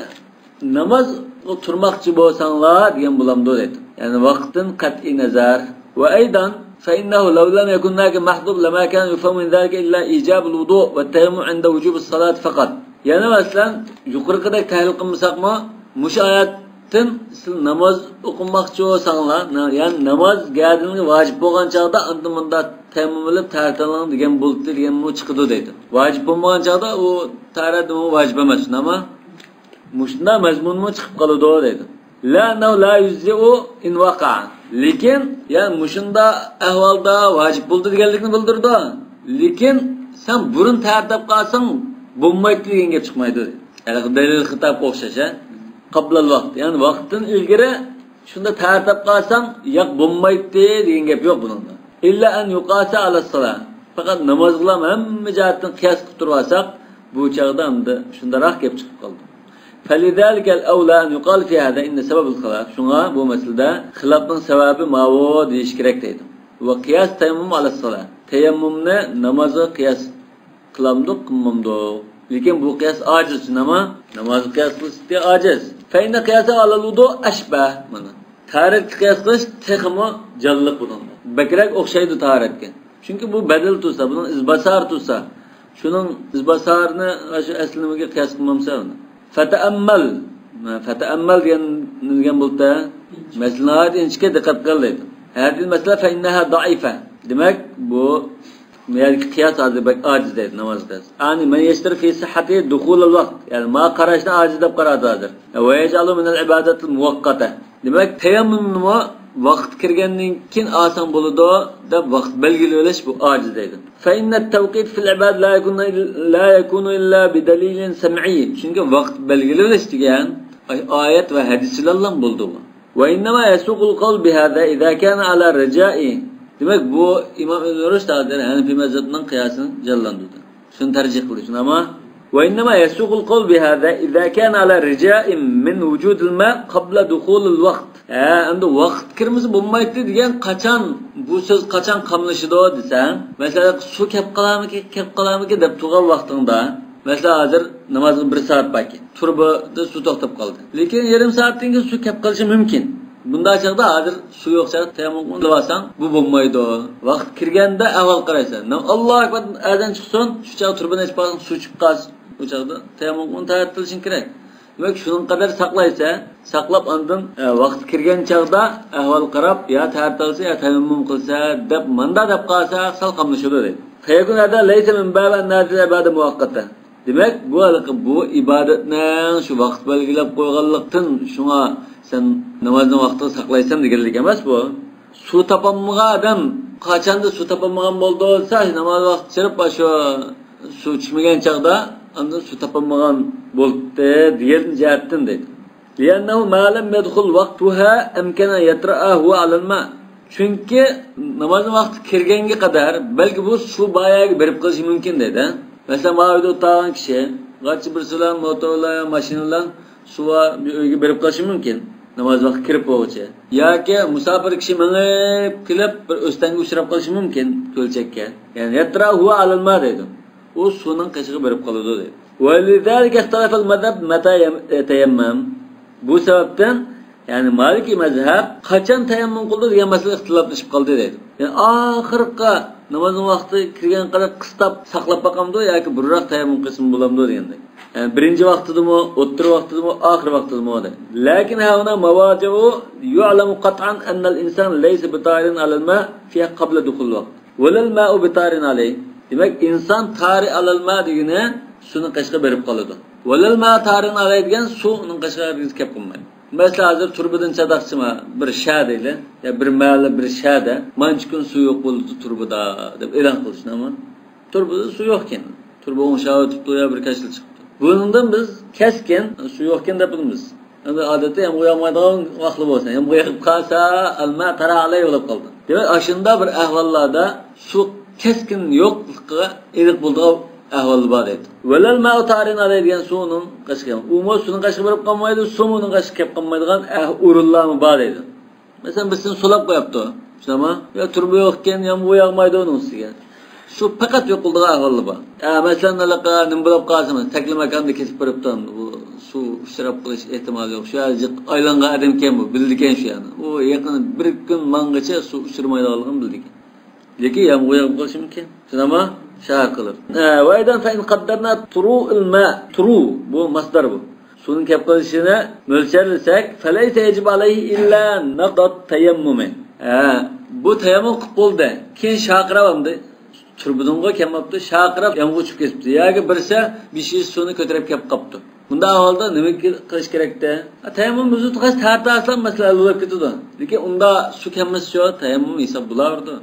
نامازغا تۇرماقچى بولساڭلار دېگەن بولامدۇ دەيدۇ. يەنى ۋاقىتتىن قەتئىي نەزەر. وأيضا فإنه لو لم يكن هناك محذوف لما كان يفهم من ذلك إلا إيجاب الوضوء والتيمم عند وجوب الصلاة فقط. يەنى مەسىلەن، يۇقىرىقىدەك تەھلىل قىلمىساقمۇ، مۇشۇ ئايەتتىن سىلەر ناماز ئوقۇماقچى بولساڭلار، نا-، يەنى ناماز گەدىنىڭگە ۋاجىپ بولغان چاغدا ئاندىن مۇنداق تەيەممۇم ئېلىپ تارەت ئېلىڭ دېگەن بولدى دېگەنمۇ چىقىدۇ دەيدۇ. ۋاجىپ بولمىغان چاغدا ئۇ تارەت ئېلىڭ ۋاجىپ ئەمەس، شۇنداقمۇ؟ مۇشۇنداق مەزمۇنمۇ چىقىپ قالىدۇ دەيدۇ. لا أنه لا يجزئ إن وقع. لېكىن، يا مۇشۇنداق ئەھۋالدا ۋاجىپ بولدى دېگەنلىكنى بىلدۈرىدۇ. لېكىن سەن بۇرۇن تارەت ئېلىپ قالساڭ بولمايتتى دېگەن گەپ چىقمايدۇ. ھېلىقى دەلىل خىتابقا ئوخشاش، ھە؟ قبل الوقت، يەنى ۋاقىتتىن ئىلگىرى شۇنداق تەرەتلەپ قالساڭ، ياق، بولمايتتى دېگەن گەپ يوق بۇنىڭدا. إلا أن يقاس على الصلاة. پەقەت نامازغىلا ھەممە جەھەتتىن قىياس قىلىپ تۇرۇۋالساق، بۇ چاغدا ئەمدى شۇنداقراق گەپ چىقىپ قالدى. فلذلك الأولى أن يقال في هذا إن سبب الخلاف. شۇڭا بۇ مەسىلىدە خىلاپنىڭ سەۋەبى ماۋۇ دېيىش كېرەك دەيدۇ. وقياس التيمم على الصلاة. تەيەممۇمنى نامازغا قىياس قىلامدۇق، قىلمامدۇق؟ لېكىن بۇ قىياس ئاجىز، نېمە؟ نامازغا قىياس قىلىشتىكى ئاجىز. فإن قياسه على الوضوء أشبه. مانا، تاھارەتكە قىياس قىلىش تېخىمۇ جانلىق بۇنىڭدا. بەكرەك ئوخشايدۇ تاھارەتكە. چۈنكى بۇ بەدەل تۇرسا، بۇنىڭ ئىزباسارى تۇرسا، شۇنىڭ ئىزباسارىنى شۇ ئەسلىمىگە قىياس قىلمامسەن ئۇنى. فتأمل. مانا، فتأمل دېگەن نېمە دېگەن بولدى؟ مەسىلە ناھايىتى ئىنچىكە، دىققەت قىل دەيدۇ. هذه المسألة فإنها ضعيفة. دېمەك، بۇ، بۇ يەردىكى قىياس ھازىر بەك ئاجىز دەيدۇ، ناماز قىياس. يعني من يشترط في صحته دخول الوقت. يەنى ماڭا قاراشنى ئاجىز دەپ قارايدۇ ھازىر. ويجعل من العبادة المؤقتة. دېمەك، تەيەممۇمنىمۇ ۋاقىت كىرگەندىن كېيىن ئالساڭ بولىدۇ دەپ ۋاقىت بەلگىلىۋېلىش، بۇ ئاجىز دەيدۇ. فإن التوقيت في العبادة لا يكون، لا يكون إلا بدليل سمعي. چۈنكى ۋاقىت بەلگىلىۋېلىش دېگەن ئاي-، ئايەت ۋە ھەدىس بىلەنلا بولىدۇ بۇ. وإنما يسوغ القول بهذا إذا كان على رجاء. دېمەك، بۇ ئىمام ئىبن رۇشد ھازىر ھەنىفىي مەزھەپنىڭ قىياسىنى جانلاندۇردى. شۇنى تەرجىھ قىلدى، شۇنداقمۇ؟ وإنما يسوغ القول بهذا إذا كان على رجاء من وجود الماء قبل دخول الوقت. ھە، ئەمدى ۋاقىت كىرمىسە بولمايتتى دېگەن قاچان، بۇ سۆز قاچان قاملىشىدۇ دېسەڭ، مەسىلەن، سۇ كەپ قالارمىكىن، كەپ قالارمىكىن دەپ تۇرغان ۋاقتىڭدا، مەسىلەن، ھازىر نامازغا بىر سائەت باركەن، تۇرۇبىدا سۇ توختاپ قالدى. لېكىن يېرىم سائەتتىن كېيىن سۇ كەپ قېلىشى مۇمكىن. بۇنداق چاغدا ھازىر سۇ يوق چاغدا تەيەممۇم قىلىۋالساڭ، بۇ بولمايدۇ. ۋاقىت كىرگەندە ئەھۋال قارايسەن. نام-، ئاللاھۇ ئەكبەر، ئەزان چىقسۇن، شۇ چاغدا تۇرۇبىنى ئېچىپ قالساڭ، سۇ چىقىپ قالسا، ئۇ چاغدا تەيەممۇم قىلىپ تەھارەت قىلىشىڭ كېرەك. دېمەك، شۇنىڭ قەدەر ساقلايسەن، ساقلاپ ئاندىن، ئە، ۋاقىت كىرگەن چاغدا ئەھۋال قاراپ، يا تەھارەت ئالسا، يا تەيەممۇم قىلسا دەپ، ماندا دەپ قالسا، سەل قاملىشىدۇ دەيدۇ. فيكون هذا ليس من باب أن هذه العبادة مؤقتة. دېمەك، بۇ ھېلىقى بۇ ئىبادەتنىڭ شۇ ۋاقىت بەلگىلەپ قويغانلىقتىن، شۇڭا سەن نامازنىڭ ۋاقتىنى ساقلايسەن دېگەنلىك ئەمەس بۇ. سۇ تاپالمىغان ئادەم قاچاندا سۇ تاپالمىغان بولدى دېسە، ناماز ۋاقتى چىرىپ، شۇ سۇ ئىچمىگەن چاغدا ئاندىن سۇ تاپالمىغان بولۇپتۇ دېگەن جەھەتتىن دەيدۇ. لأنه ما لم يدخل وقتها أمكن أن يطرأ هو على الماء. چۈنكى نامازنىڭ ۋاقتى كىرگەنگە قەدەر بەلكى بۇ سۇ بار يەرگە بېرىپ قېلىشى مۇمكىن دەيدۇ. مەسىلەن، ماۋۇ ئۆيدە ئولتۇرغان كىشى غاچچا بىرسى بىلەن موتور بىلەن يا ماشىنا بىلەن سۇ بار بىر ئۆيگە بېرىپ قېلىشى مۇمكىن، ناماز ۋاقتى كىرىپ بولغۇچە. ياكى مۇساپىر كىشى مېڭىپ كېلىپ بىر ئۆستەڭگە ئۇچراپ قېلىشى مۇمكىن، كۆلچەككە. يەنى يطرأ هو على الماء دەيدۇ. ئۇ سۇنىڭ قېشىغا بېرىپ قالىدۇ دەيدۇ. ولذلك اختلف المذهب متى يم-، يتيمم. بۇ سەۋەبتىن، يەنى مالىكىي مەزھەپ قاچان تەيەممۇم قىلىدۇ دېگەن مەسىلە ئىختىلاپلىشىپ قالدى دەيدۇ. يەنى ئاخىرقى نامازنىڭ ۋاقتى كىرگەنگە قەدەر قىستاپ ساقلاپ باقامدۇ ياكى بۇرۇنراق تەيەممۇم قىلسىمۇ بولامدۇ دېگەندەك. يەنى بىرىنچى ۋاقتىدىمۇ، ئوتتۇرا ۋاقتىدىمۇ، ئاخىر ۋاقتىدىمۇ دەيدۇ. لكن ها هنا مواضع يعلم قطعا أن الإنسان ليس بطاهر على الماء فيها قبل دخول الوقت. ولا الماء بطاهر عليه. دېمەك، ئىنسان تاھىر ئالالما دېگىنى سۇنىڭ قېشىغا بېرىپ قالىدۇ. ولا الماء طاهر عليه دېگەن سۇنىڭ قېشىغا ھەرگىز كەپ قالمايدۇ. مەسىلەن، ھازىر تۇرۇبىدىن چاتاقچىما بىر شە دەيلى، يا بىر مەھەللە بىر شەدە مانچە كۈن سۇ يوق بولىدۇ تۇرۇبىدا دەپ ئېلان قىلىشنىمۇ. تۇرۇبىدا سۇ يوقكەن. تۇرۇبا ئوڭشاۋېتىپتۇ يا بىر كەچلا چىقىپتۇ. بۇنىڭدىن بىز كەسكىن سۇ يوقكەن دەپ بىلىمىز. ئەمدى ئادەتتە يامغۇر ياغمايدىغان ۋاقىتلا بولسا، يامغۇر يېغىپ قالسا، الماء طرا عليه بولۇپ قالدى. دېمەك، ئاشۇنداق بىر ئەھۋاللاردا سۇ كەسكىن يوقلۇقىغا ئېنىق بولىدىغان ئەھۋاللار بار دەيدۇ. ولا الماء طاهر عليه دېگەن سۇنىڭ قېشىغا، ئۇمۇ سۇنىڭ قېشىغا بېرىپ قالمايدۇ، سۇمۇ ئۇنىڭ قېشىغا كەپ قالمايدىغان ئەھ-، ئورۇنلارمۇ بار دەيدۇ. مەسىلەن، بىرسىنى سولاپ قويۇپتۇ. شۇنداقمۇ؟ يا تۇرۇبا يوقكەن، يامغۇر ياغمايدۇ ئۇنىڭ ئۈستىگە. سۇ پەقەت يوقىلىدىغان ئەھۋاللار بار. ئە، مەسىلەن، ھېلىقى نېمە بولۇپ قالسىمۇ، تەكلىماكاندا كېسىپ بېرىپتۇ، بۇ سۇ ئۇچراپ قېلىش ئېھتىمالى يوق. شۇ يەردە جىق ئايلانغان ئادەمكەن بۇ، بىلىدىكەن شۇ يەرنى. ئۇ يېقىن بىر كۈن ماڭغىچە سۇ ئۇچرىمايدىغانلىقىنى بىلىدىكەن. لېكىن يامغۇر ياغىپ قېلىشى مۇمكىن. شۇنداقمۇ؟ شەھەر قىلىپ. ھە، وأيضا فإن قدرنا طروء الماء، طروء، بۇ ماسدار بۇ. سۇنىڭ كەپ قېلىشىنى مۆلچەرلىسەك، فليس يجب عليه إلا نقض التيمم. ھە، بۇ تەيەممۇم قىلىپ بولدى. كېيىن شارقىراپ ئەمدى تۇرۇبىدىنغۇ كەلمەپتۇ، شارقىراپ يامغۇر چۈشۈپ كېتىپتۇ. ياكى بىرسى بېشى سۇنى كۆتۈرۈپ كەپ قاپتۇ. بۇنداق ئەھۋالدا نېمە قىلىش كېرەكتى؟ ھە، تەيەممۇم مۇزدىتى قاچ تەھارەت ئالسام مەسىلە ھەل بولۇپ كېتىدۇ. لېكىن ئۇندا سۇ كەلمىسىچۇ، تەيەممۇم ھېساب بولاۋېرىدۇ.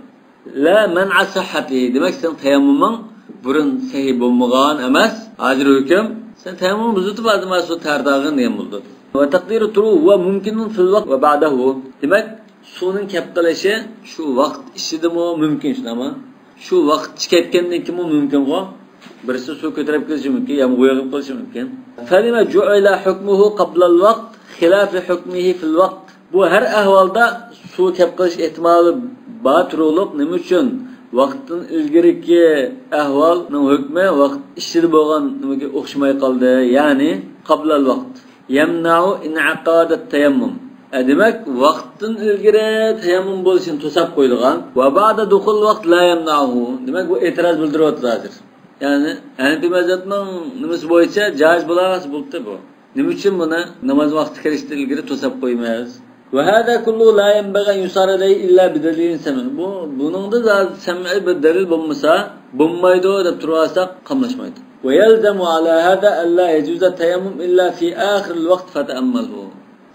لا منع صحته. دېمەك، سېنىڭ تەيەممۇمۇڭ بۇرۇن سەھىھ بولمىغان ئەمەس. ھازىر ھۆكۈم، سەن تەيەممۇم بۇزۇلۇپ، ھازىر مانا سۇ تەھارەت ئالغىن دېگەن بولىدۇ. وتقدير الطلوع هو ممكن في الوقت وبعده. دېمەك، سۇنىڭ كەپ قېلىشى شۇ ۋاقىت ئىچىدىمۇ مۇمكىن، شۇنداقمۇ؟ شۇ ۋاقىت كەتكەندىن كېيىنمۇ مۇمكىنغۇ؟ بىرسى سۇ كۆتۈرۈپ كېلىشى مۇمكىن، يامغۇر يېغىپ قېلىشى مۇمكىن. فلم جعل حكمه قبل الوقت خلاف حكمه في الوقت؟ بۇ ھەر ئەھۋالدا سۇ كەپ قېلىش ئېھتىمالى بار تۇرۇقلۇق، نېمە ئۈچۈن ۋاقىتتىن ئىلگىرىكى ئەھۋالنىڭ ھۆكمى ۋاقىت ئىچىدە بولغان نېمىگە ئوخشىماي قالدى؟ يەنى قبل الوقت. يمنع انعقاد التيمم. ئە، دېمەك، ۋاقىتتىن ئىلگىرى تەيەممۇم بولۇشىنى توساپ قويىدىغان. وبعد دخول الوقت لا يمنعه. دېمەك، بۇ ئېتىراز بىلدۈرۈۋاتىدۇ ھازىر. يەنى، ھەنىپىي مەزھەپنىڭ نېمىسى بويىچە جائىز بولۇۋاتسا بولدى بۇ. نېمە ئۈچۈن بۇنى ناماز ۋاقتى كىرىشتىن ئىلگىرى توساپ قويىمىز؟ وهذا كله لا ينبغي أن يصار إليه إلا بدليل سمعي. بۇ، بۇنىڭدا زادى سەمئىي بىر دەلىل بولمىسا، بولمايدۇ دەپ تۇرۇۋالساق قاملاشمايدۇ. ويلزم على هذا ألا يجوز التيمم إلا في آخر الوقت فتأمله.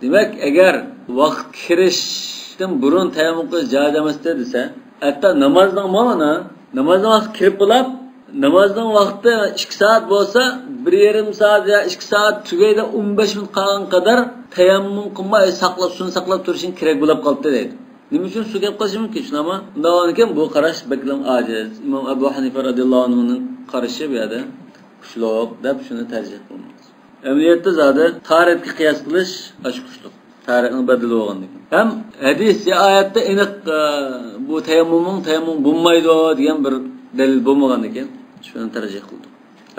دېمەك، ئەگەر ۋاقىت كىرىشتىن بۇرۇن تەيەممۇم قىلىش جائىز ئەمەستى دېسە، ھەتتا نامازنىڭمۇ مانا، نامازنىڭ ۋاقتى كىرىپ بولۇپ، نامازنىڭ ۋاقتى ئىككى سائەت بولسا، بىر يېرىم سائەت يا ئىككى سائەت تۈگەيدە ئون بەش مىنۇت قالغان قەدەر تەيەممۇم قىلماي ساقلاپ، سۇنى ساقلاپ تۇرۇشۇڭ كېرەك بولۇپ قاپتۇ دەيدۇ. نېمە ئۈچۈن سۇ كەپ قېلىشى مۇمكىن، شۇنداقمۇ؟ ئۇنداق بولغاندىكىن بۇ قاراش بەكلا ئاجىز. ئىمام ئەبۇ ھەنىفە رەزىياللاھۇ ئەنھۇنىڭ قارىشى بۇ يەردە كۈچلۈك دەپ شۇنى تەرجىھ قىلماقچى. ئەمەلىيەتتە زادى تارىتقا قىياس قىلىش ئاشۇ كۈچلۈك. تارىتنىڭ بەدىلى بولغاندىكىن. ھەم ھەدىس يا ئايەتتە ئېنىق، ئە، بۇ تەيەممۇمنىڭ تەيەممۇم بولمايدۇ دېگەن بىر دەلىل بولمىغاندىكىن، شۇنى تەرجىھ قىلدۇق.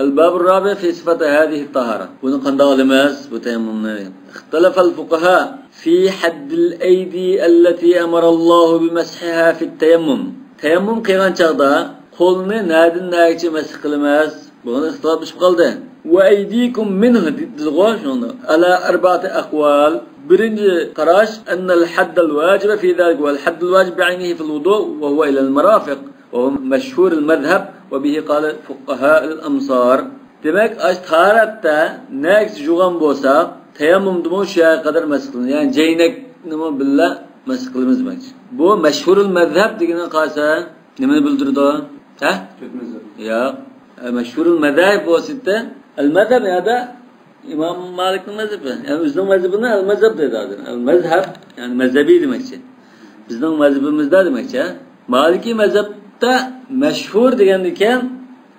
الباب الرابع في صفة هذه الطهارة. بۇنى قانداق ئالىمىز، بۇ تەيەممۇمنى؟ اختلف الفقهاء في حد الأيدي التي أمر الله بمسحها في التيمم. تەيەممۇم قىلغان چاغدا قولنى نەدىن نەگىچە مەسخ قىلىمىز؟ بۇغىنى ئىختىلاپلىشىپ قالدى. وأيديكم منه دېدىغۇ شۇنى. على أربعة أقوال. بىرىنچى قاراش، أن الحد الواجب في ذلك، والحد الواجب بعينه في الوضوء وهو إلى المرافق، وهو مشهور المذهب، وبه قال فقهاء الأمصار. دېمەك، ئاشۇ تاھارەتتە نەگىچە جۇغان بولساق، تەيەممۇمدىمۇ شۇ يەرگە قەدەر مەسخ قىلىمىز. يەنى جەينەكنىمۇ بىللە مەسخ قىلىمىز دېمەكچى. بۇ مەشھۇرۇل مەزھەب دېگىنىگە قارىسا، نېمىنى بىلدۈرىدۇ؟ ھە؟ تۆت مەزھەپ. ياق. ئە، مەشھۇرۇل مەزاھىب بولسا، ئەل مەزھەب يەردە ئىمام مالىكنىڭ مەزھىپى. يەنى ئۆزىنىڭ مەزھىپىنى ئەل مەزھەب دەيدۇ ھازىر. ئەل مەزھەب، يەنى مەزھەبىي دېمەكچى. بىزنىڭ مەزھىپىمىزدە دېمەكچى. مالىكىي مەزھەپتە مەشھۇر دېگەندىكىن،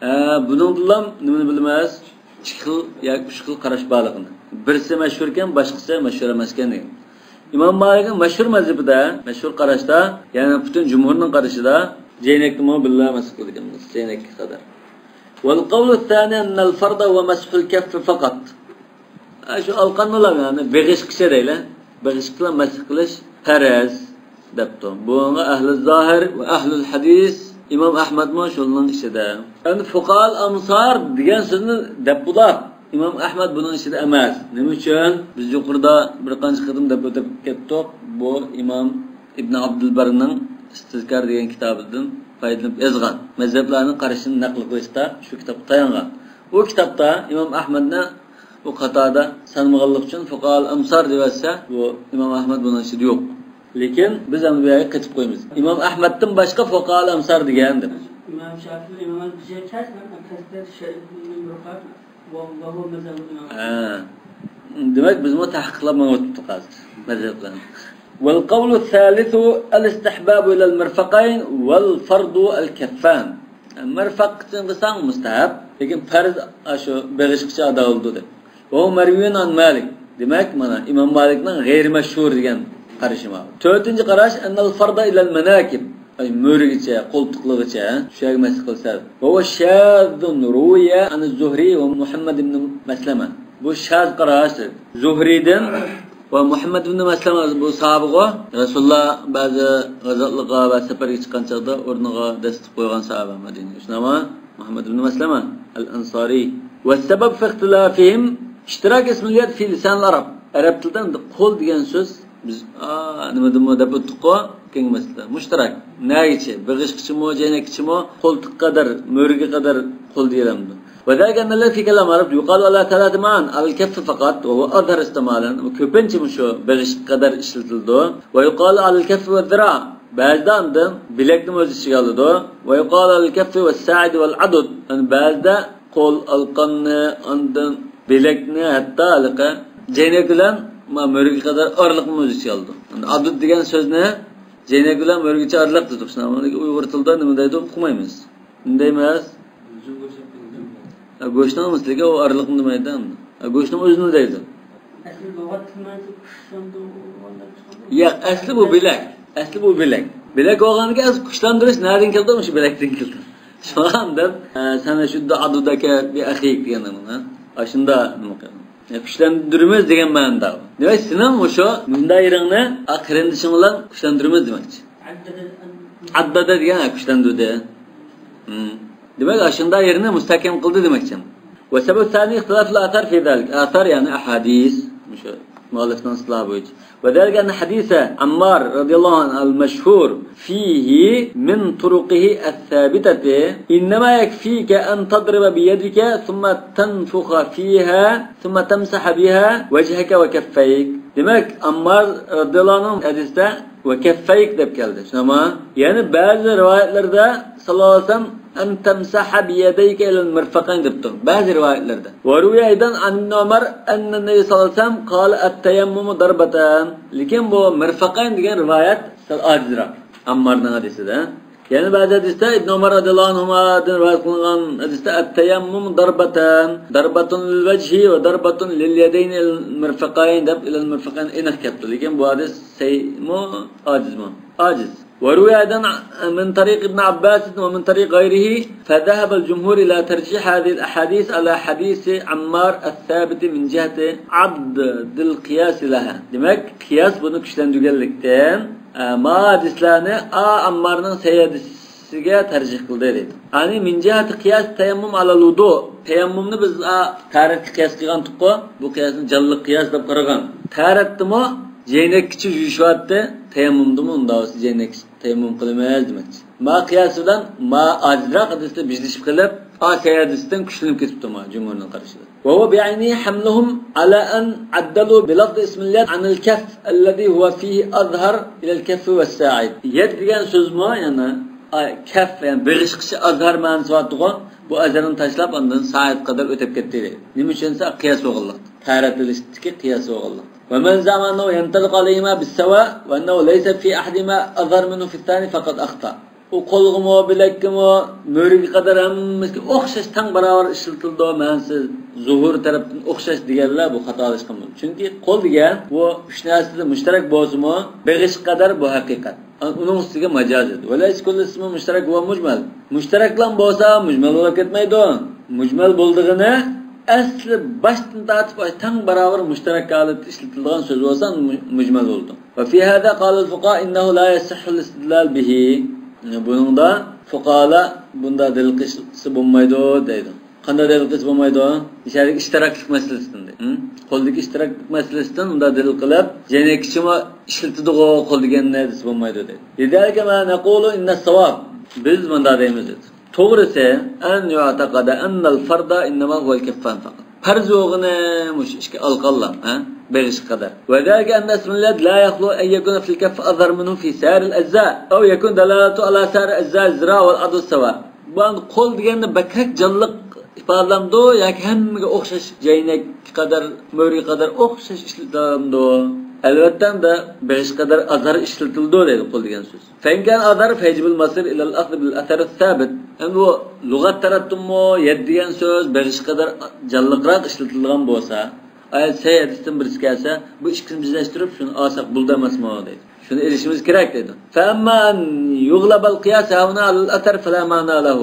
ئە، بۇنىڭدىنلا نېمىنى بىلىمىز؟ ئىككى خىل ياكى ئۈچ خىل قاراش بارلىقىنى. بىرسى مەشھۇركەن، باشقىسى مەشھۇر ئەمەسكەن دېگەن. ئىمام مالىكنىڭ مەشھۇر مەزھىپىدە، مەشھۇر قاراشتا، يەنى پۈتۈن جۇمھۇرنىڭ قارىشىدا جەينەكنىمۇ بىللە مەسخ قىلىدىكەنمىز، جەينەككە قەدەر. والقول الثاني أن الفرض هو مسح الكف فقط. ئە، شۇ ئالقاننىلا، يەنى بېغىشقىچە دەيلى، بېغىشقىچىلا مەسخ قىلىش پەرز دەپتۇ. بۇنىڭغا ئەھلى زاھىر ۋە ئەھلى ھەدىس، ئىمام ئەھمەدمۇ شۇنىڭ ئىچىدە. ئەمدى فۇقاھال ئەمسار دېگەن سۆزنى دەپ بولار. ئىمام ئەھمەد بۇنىڭ ئىچىدە ئەمەس. نېمە ئۈچۈن؟ بىز يۇقىرىدا بىر قانچە قېتىم دەپ ئۆتۈپ كەتتۇق. بۇ ئىمام ئىبن ئابدۇلبەرنىڭ ئىستىزكار دېگەن كىتابىدىن پايدىلىنىپ يازغان. مەزھەپلەرنىڭ قارىشىنى نەقىل قىلىشتا شۇ كىتابقا تايانغان. ئۇ كىتابتا ئىمام ئەھمەدنى ئۇ قاتاردا سانىمىغانلىقى ئۈچۈن فۇقاھال ئەمسار دەۋەتسە، بۇ ئىمام ئەھمەد بۇنىڭ ئىچىدە يوق. لېكىن بىز ئەمدى بۇ يەرگە قېتىپ قويىمىز. ئىمام ئەھمەدتىن باشقا فۇقاھال ئەمسار دېگەن دەپ. ئىمام شافىئى ئىمام بىزگە كەلسە، مەن قەستەن شەيئىنى بىر قاپ، ۋە، ۋە ھۇ مەزھەبۇل ئىمام. ھە. دېمەك، بىزمۇ تەھقىقلاپ مېڭىۋاتىپتۇق ھازىر مەزھەپلەرنى. والقول الثالث الاستحباب إلى المرفقين والفرض الكفان. مەرفەققىچە قىلساڭ مۇستەھەب، لېكىن پەرز ئاشۇ بېغىشقىچە ئادا بولىدۇ دەپ. وهو مروي عن مالك. دېمەك، مانا ئىمام مالىكنىڭ غەيرىي مەشھۇر دېگەن قارىشى بار. تۆتىنچى قاراش، أن الفرض إلى المناكب. ئاي، مۈرىگىچە، قولتۇقلىرىغىچە، شۇ يەرگە مەسخ قىلسا. وهو شاذ روي عن الزهري ومحمد بن مسلمة. بۇ شاز قاراش. زۇھرىدىن ۋە مۇھەممەد ئىبن مەسلەمە بۇ ساھابىغۇ، رەسۇلۇللا بەزى غازاتلىققا ۋە سەپەرگە چىققان چاغدا ئورنىغا دەسسىتىپ قويغان ساھابە مەدىنىگە. شۇنداقمۇ؟ مۇھەممەد ئىبن مەسلەمە ئەل ئەنسارى. والسبب في اختلافهم اشتراك اسم اليد في لسان العرب. ئەرەب تىلىدا قول دېگەن سۆز بىز، ئا، نېمىدىمۇ دەپ ئۆتتۇققۇ؟ كېيىنكى مەسىلىدە. مۇشتەرەك. نەگىچە؟ بېغىشقىچىمۇ، جەينەككىچىمۇ، قولتۇققا قەدەر، مۈرىگە قەدەر قول دېيىلەمدۇ؟ وذلك أن الذي في كلام العرب يقال على ثلاث معان، على الكف فقط، وهو أظهر استعمالا. كۆپىنچە مۇشۇ بېغىشقا قەدەر ئىشلىتىلىدۇ. ويقال على الكف والذراع. بەزىدە ئاندىن بىلەكنىمۇ ئۆز ئىچىگە ئالىدۇ. ويقال على الكف والساعد والعضد. يەنى بەزىدە قول، ئالقاننى، ئاندىن بىلەكنى، ھەتتا ھېلىقى جەينەك بىلەن ما مۈرىگە قەدەر ئارىلىقنى ئۆز ئىچىگە ئالىدۇ. ئەمدى ئادۇد دېگەن سۆزنى جەينەك بىلەن مۈرىگىچە ئارىلىق دېدۇق. شۇنداق، ئۇيغۇر تىلىدا نېمە دەيدۇ ئۇقمايمىز. نېمە دەيمىز؟ ھە، گۆشنىڭ ئەمەس، لېكىن ئۇ ئارىلىقنى دېمەيدۇ ئەمدى. ھە، گۆشنىڭ ئۆزىنى دەيدۇ. ئەسلى لۇغەت تىلىدا كۈچلەندۈرۈلگەن دەپ چىقىدۇ. ياق، ئەسلى بۇ بىلەك. ئەسلى بۇ بىلەك. بىلەك بولغاندىكىن ئەسلى كۈچلەندۈرۈش نەدىن كېلىدۇ؟ مۇشۇ بىلەكتىن كېلىدۇ. شۇڭا دەپ، ئە، سەن شۇ دۇئادۇدەكە بىر ئەخىك دېگەن نېمە؟ ئاشۇندا نېمە قىلغان؟ يا، كۈچلەندۈرىمىز دېگەن مەنىدە. دېمەك، سېنىڭ مۇشۇ مۇنداق يېرىڭنى، ئا، قېرىندىشىڭ بىلەن كۈچلەندۈرىمىز دېمەكچى. ئەددەدە دېگەن، ھە، كۈچلەندۈردى. ھىم. دېمەك، ئاشۇنداق يېرىنى مۇستەھكەم قىلدى دېمەكچى. والسبب الثاني اختلاف الآثار في ذلك. ئاسار، يەنى ئەھادىس. مۇشۇ مۇئەللىفنىڭ ئىستىلاھى بويىچە. وذلك أن حديث عمار رضي الله عنه المشهور فيه من طرقه الثابتة إنما يكفيك أن تضرب بيدك ثم تنفخ فيها ثم تمسح بها وجهك وكفيك. دېمەك، ئاممار رەزىياللاھۇ ئەنھۇنىڭ ھەدىسىدە ۋە كەففەيك دەپ كەلدى. شۇنداقمۇ؟ يەنە بەزى رىۋايەتلەردە ساللاللاھۇ ئەلەيھى ۋەسەللەم أن تمسح بيديك إلى المرفقين دەپتۇ. بەزى رىۋايەتلەردە. وروي أيضا عن ابن عمر أن النبي صلى الله عليه وسلم قال التيمم ضربتان. لېكىن بۇ مىرفەقەين دېگەن رىۋايەت سەل ئاجىزراق. ئاممارنىڭ ھەدىسىدە. يەنە بەزى ھەدىستە ئىبن ئۆمەر رەزىياللاھۇ ئەنھۇمادىن رىۋايەت قىلىنغان ھەدىستە التيمم ضربتان، ضربة للوجه وضربة لليدين إلى المرفقين دەپ، إلى المرفقين ئېنىق كەپتۇ. لېكىن بۇ ھەدىس سەھىھمۇ، ئاجىزمۇ؟ ئاجىز. وروي أيضا من طريق ابن عباس ومن طريق غيره، فذهب الجمهور إلى ترجيح هذه الأحاديث على حديث عمار الثابت من جهة عضد القياس لها. دېمەك، قىياس بۇنى كۈچلەندۈرگەنلىكتىن، ئە، ما ھەدىسلەرنى ئا ئاممارنىڭ سەھىھ ھەدىسىگە تەرجىھ قىلدى دەيدۇ. يەنى من جهة قياس التيمم على الوضوء. تەيەممۇمنى بىز، ئا، تەھارەتكە قىياس قىلغانتۇققۇ، بۇ قىياسنى جانلىق قىياس دەپ قارىغان. تەھارەتتىمۇ جەينەككىچە يۇيۇشۇۋاتتى، تەيەممۇمدىمۇ ئۇنداق بولسا جەينەك تەيەممۇم قىلىمىز دېمەكچى. ما قىياسى بىلەن ما ئاجىزراق ھەدىسنى بىرلىشىپ قېلىپ، ئا سەھىھ ھەدىستىن كۈچلىنىپ كېتىپتۇ ما جۇمھۇرنىڭ قارىشىدا. وهو بعينه حملهم على أن عدلوا بلفظ اسم اليد عن الكف الذي هو فيه أظهر إلى الكف والساعد. يەد دېگەن سۆزمۇ يەنە، ئا، كەف، يەنى بېغىشقىچە ئازھار مەنىسى بارتىغۇ، بۇ ئازھارنى تاشلاپ ئاندىن سائىد قەدەر ئۆتۈپ كەتتى دەيدۇ. نېمە ئۈچۈن دېسە، قىياس بولغانلىق. تەھارەت ئېلىشتىكى قىياس بولغانلىق. ومن زعم أنه ينطلق عليهما بالسواء وأنه ليس في أحدهما أظهر منه في الثاني فقد أخطأ. ئۇ قولغىمۇ، بىلەككىمۇ، مۈرىگە قەدەر ھەممىسىگە ئوخشاش، تەڭ باراۋەر ئىشلىتىلىدۇ، مەنىسى زۇھۇر تەرەپتىن ئوخشاش دېگەنلەر بۇ خاتالاشقان بولىدۇ. چۈنكى قول دېگەن بۇ ئۈچ نەرسىدە مۇشتەرەك بولسىمۇ، بېغىش قەدەر بۇ ھەقىقەت. ئۇنىڭ ئۈستىگە ماجاز ئىدى. وليس كل اسم مشترك هو مجمل. مۇشتەرەكلام بولسا مۇجمەل بولۇپ كەتمەيدۇ. مۇجمەل بولىدىغىنى ئەسلى باشتىن تارتىپ تەڭ باراۋەر مۇشتەرەك ھالەتتە ئىشلىتىلىدىغان سۆز بولسا مۇ-، مۇجمەل بولىدۇ. وفي هذا قال الفقهاء إنه لا يصح الاستدلال به. بۇنىڭدا فۇقاھالار بۇندا دەلىل قىلسا بولمايدۇ دەيدۇ. قانداق دەلىل قىلسا بولمايدۇ؟ مىسالى ئىشتىراكلىق مەسىلىسىدىن دەيدۇ. قولدىكى ئىشتىراكلىق مەسىلىسىدىن ئۇندا دەلىل قىلىپ، جەينەككىچىمۇ ئىشلىتىدىغۇ قول دېگەننى دېسە بولمايدۇ دەيدۇ. لذلك ما نقول إن الصواب. بىز مۇنداق دەيمىز دەيدۇ. توغرىسى، أن يعتقد أن الفرض إنما هو الكفان فقط. پەرز بولغىنى مۇشۇ ئىككى ئالىقانلار، ھە؟ بېغىشقا قەدەر. وذلك أن اسم اليد لا يخلو أن يكون في الكف أظهر منه في سائر الأجزاء، أو يكون دلالته على سائر أجزاء الذراع والعضد سواء. بۇ قول دېگەندە بەكرەك جانلىق ئىپادىلەمدۇ ياكى ھەممىگە ئوخشاش، جەينەككە قەدەر، مۈرىگە قەدەر ئوخشاش ئىشلىتىلەمدۇ؟ ئەلۋەتتە، ئەمدى بېغىشقا قەدەر ئازھار ئىشلىتىلىدۇ دەيدۇ قول دېگەن سۆز. فإن كان أظهر فيجب المصير إلى الأخذ بالأثر الثابت. ئەمدى بۇ لۇغەت تەرەپتىنمۇ يەد دېگەن سۆز بېغىشقا قەدەر جانلىقراق ئىشلىتىلىدىغان بولسا، ئايەت سەھىھ ھەدىستىن بىرسى كەلسە، بۇ ئىككىسىنى بىرلەشتۈرۈپ شۇنى ئالساق بولىدۇ ئەمەسمۇ دەيدۇ. شۇنى ئېلىشىمىز كېرەك دەيدۇ. فأما أن يغلب القياس هنا على الأثر فلا معنى له.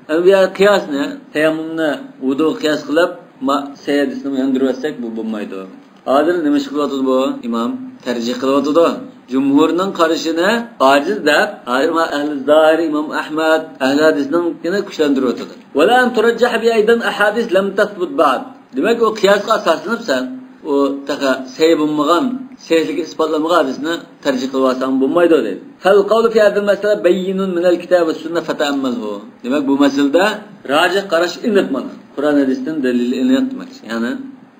ئەمدى بۇ يەردە قىياسنى، تەيەممۇمنى ۋۇدۇغا قىياس قىلىپ، ما-، سەھىھ ھەدىسنى ياندۇرۇۋەتسەك بۇ بولمايدۇ. ھازىر نېمە ئىش قىلىۋاتىدۇ بۇ ئىمام؟ تەرجىھ قىلىۋاتىدۇ. جۇمھۇرنىڭ قارىشىنى ئاجىز دەپ، ھازىر ما ئەھلى زاھىر، ئىمام ئەھمەد، ئەھلى ھەدىسنىڭكىنى كۈچلەندۈرۈۋاتىدۇ. ولا أن ترجح به أيضا أحاديث لم تثبت بعد. دېمەك، ئۇ قىياسقا ئاساسلىنىپ سەن، ئۇ تېخى سەھىھ بولمىغان، سەھىھلىكى ئىسپاتلانمىغان ھەدىسنى تەرجىھ قىلىۋالساڭ بولمايدۇ دەيدۇ. فالقول في هذه المسألة بيين من الكتاب والسنة فتأمله. دېمەك، بۇ مەسىلىدە راجىھ قاراش ئېنىق مانا. قۇرئان ھەدىستىن دەلىل ئېنىق دېمەكچى. يەنى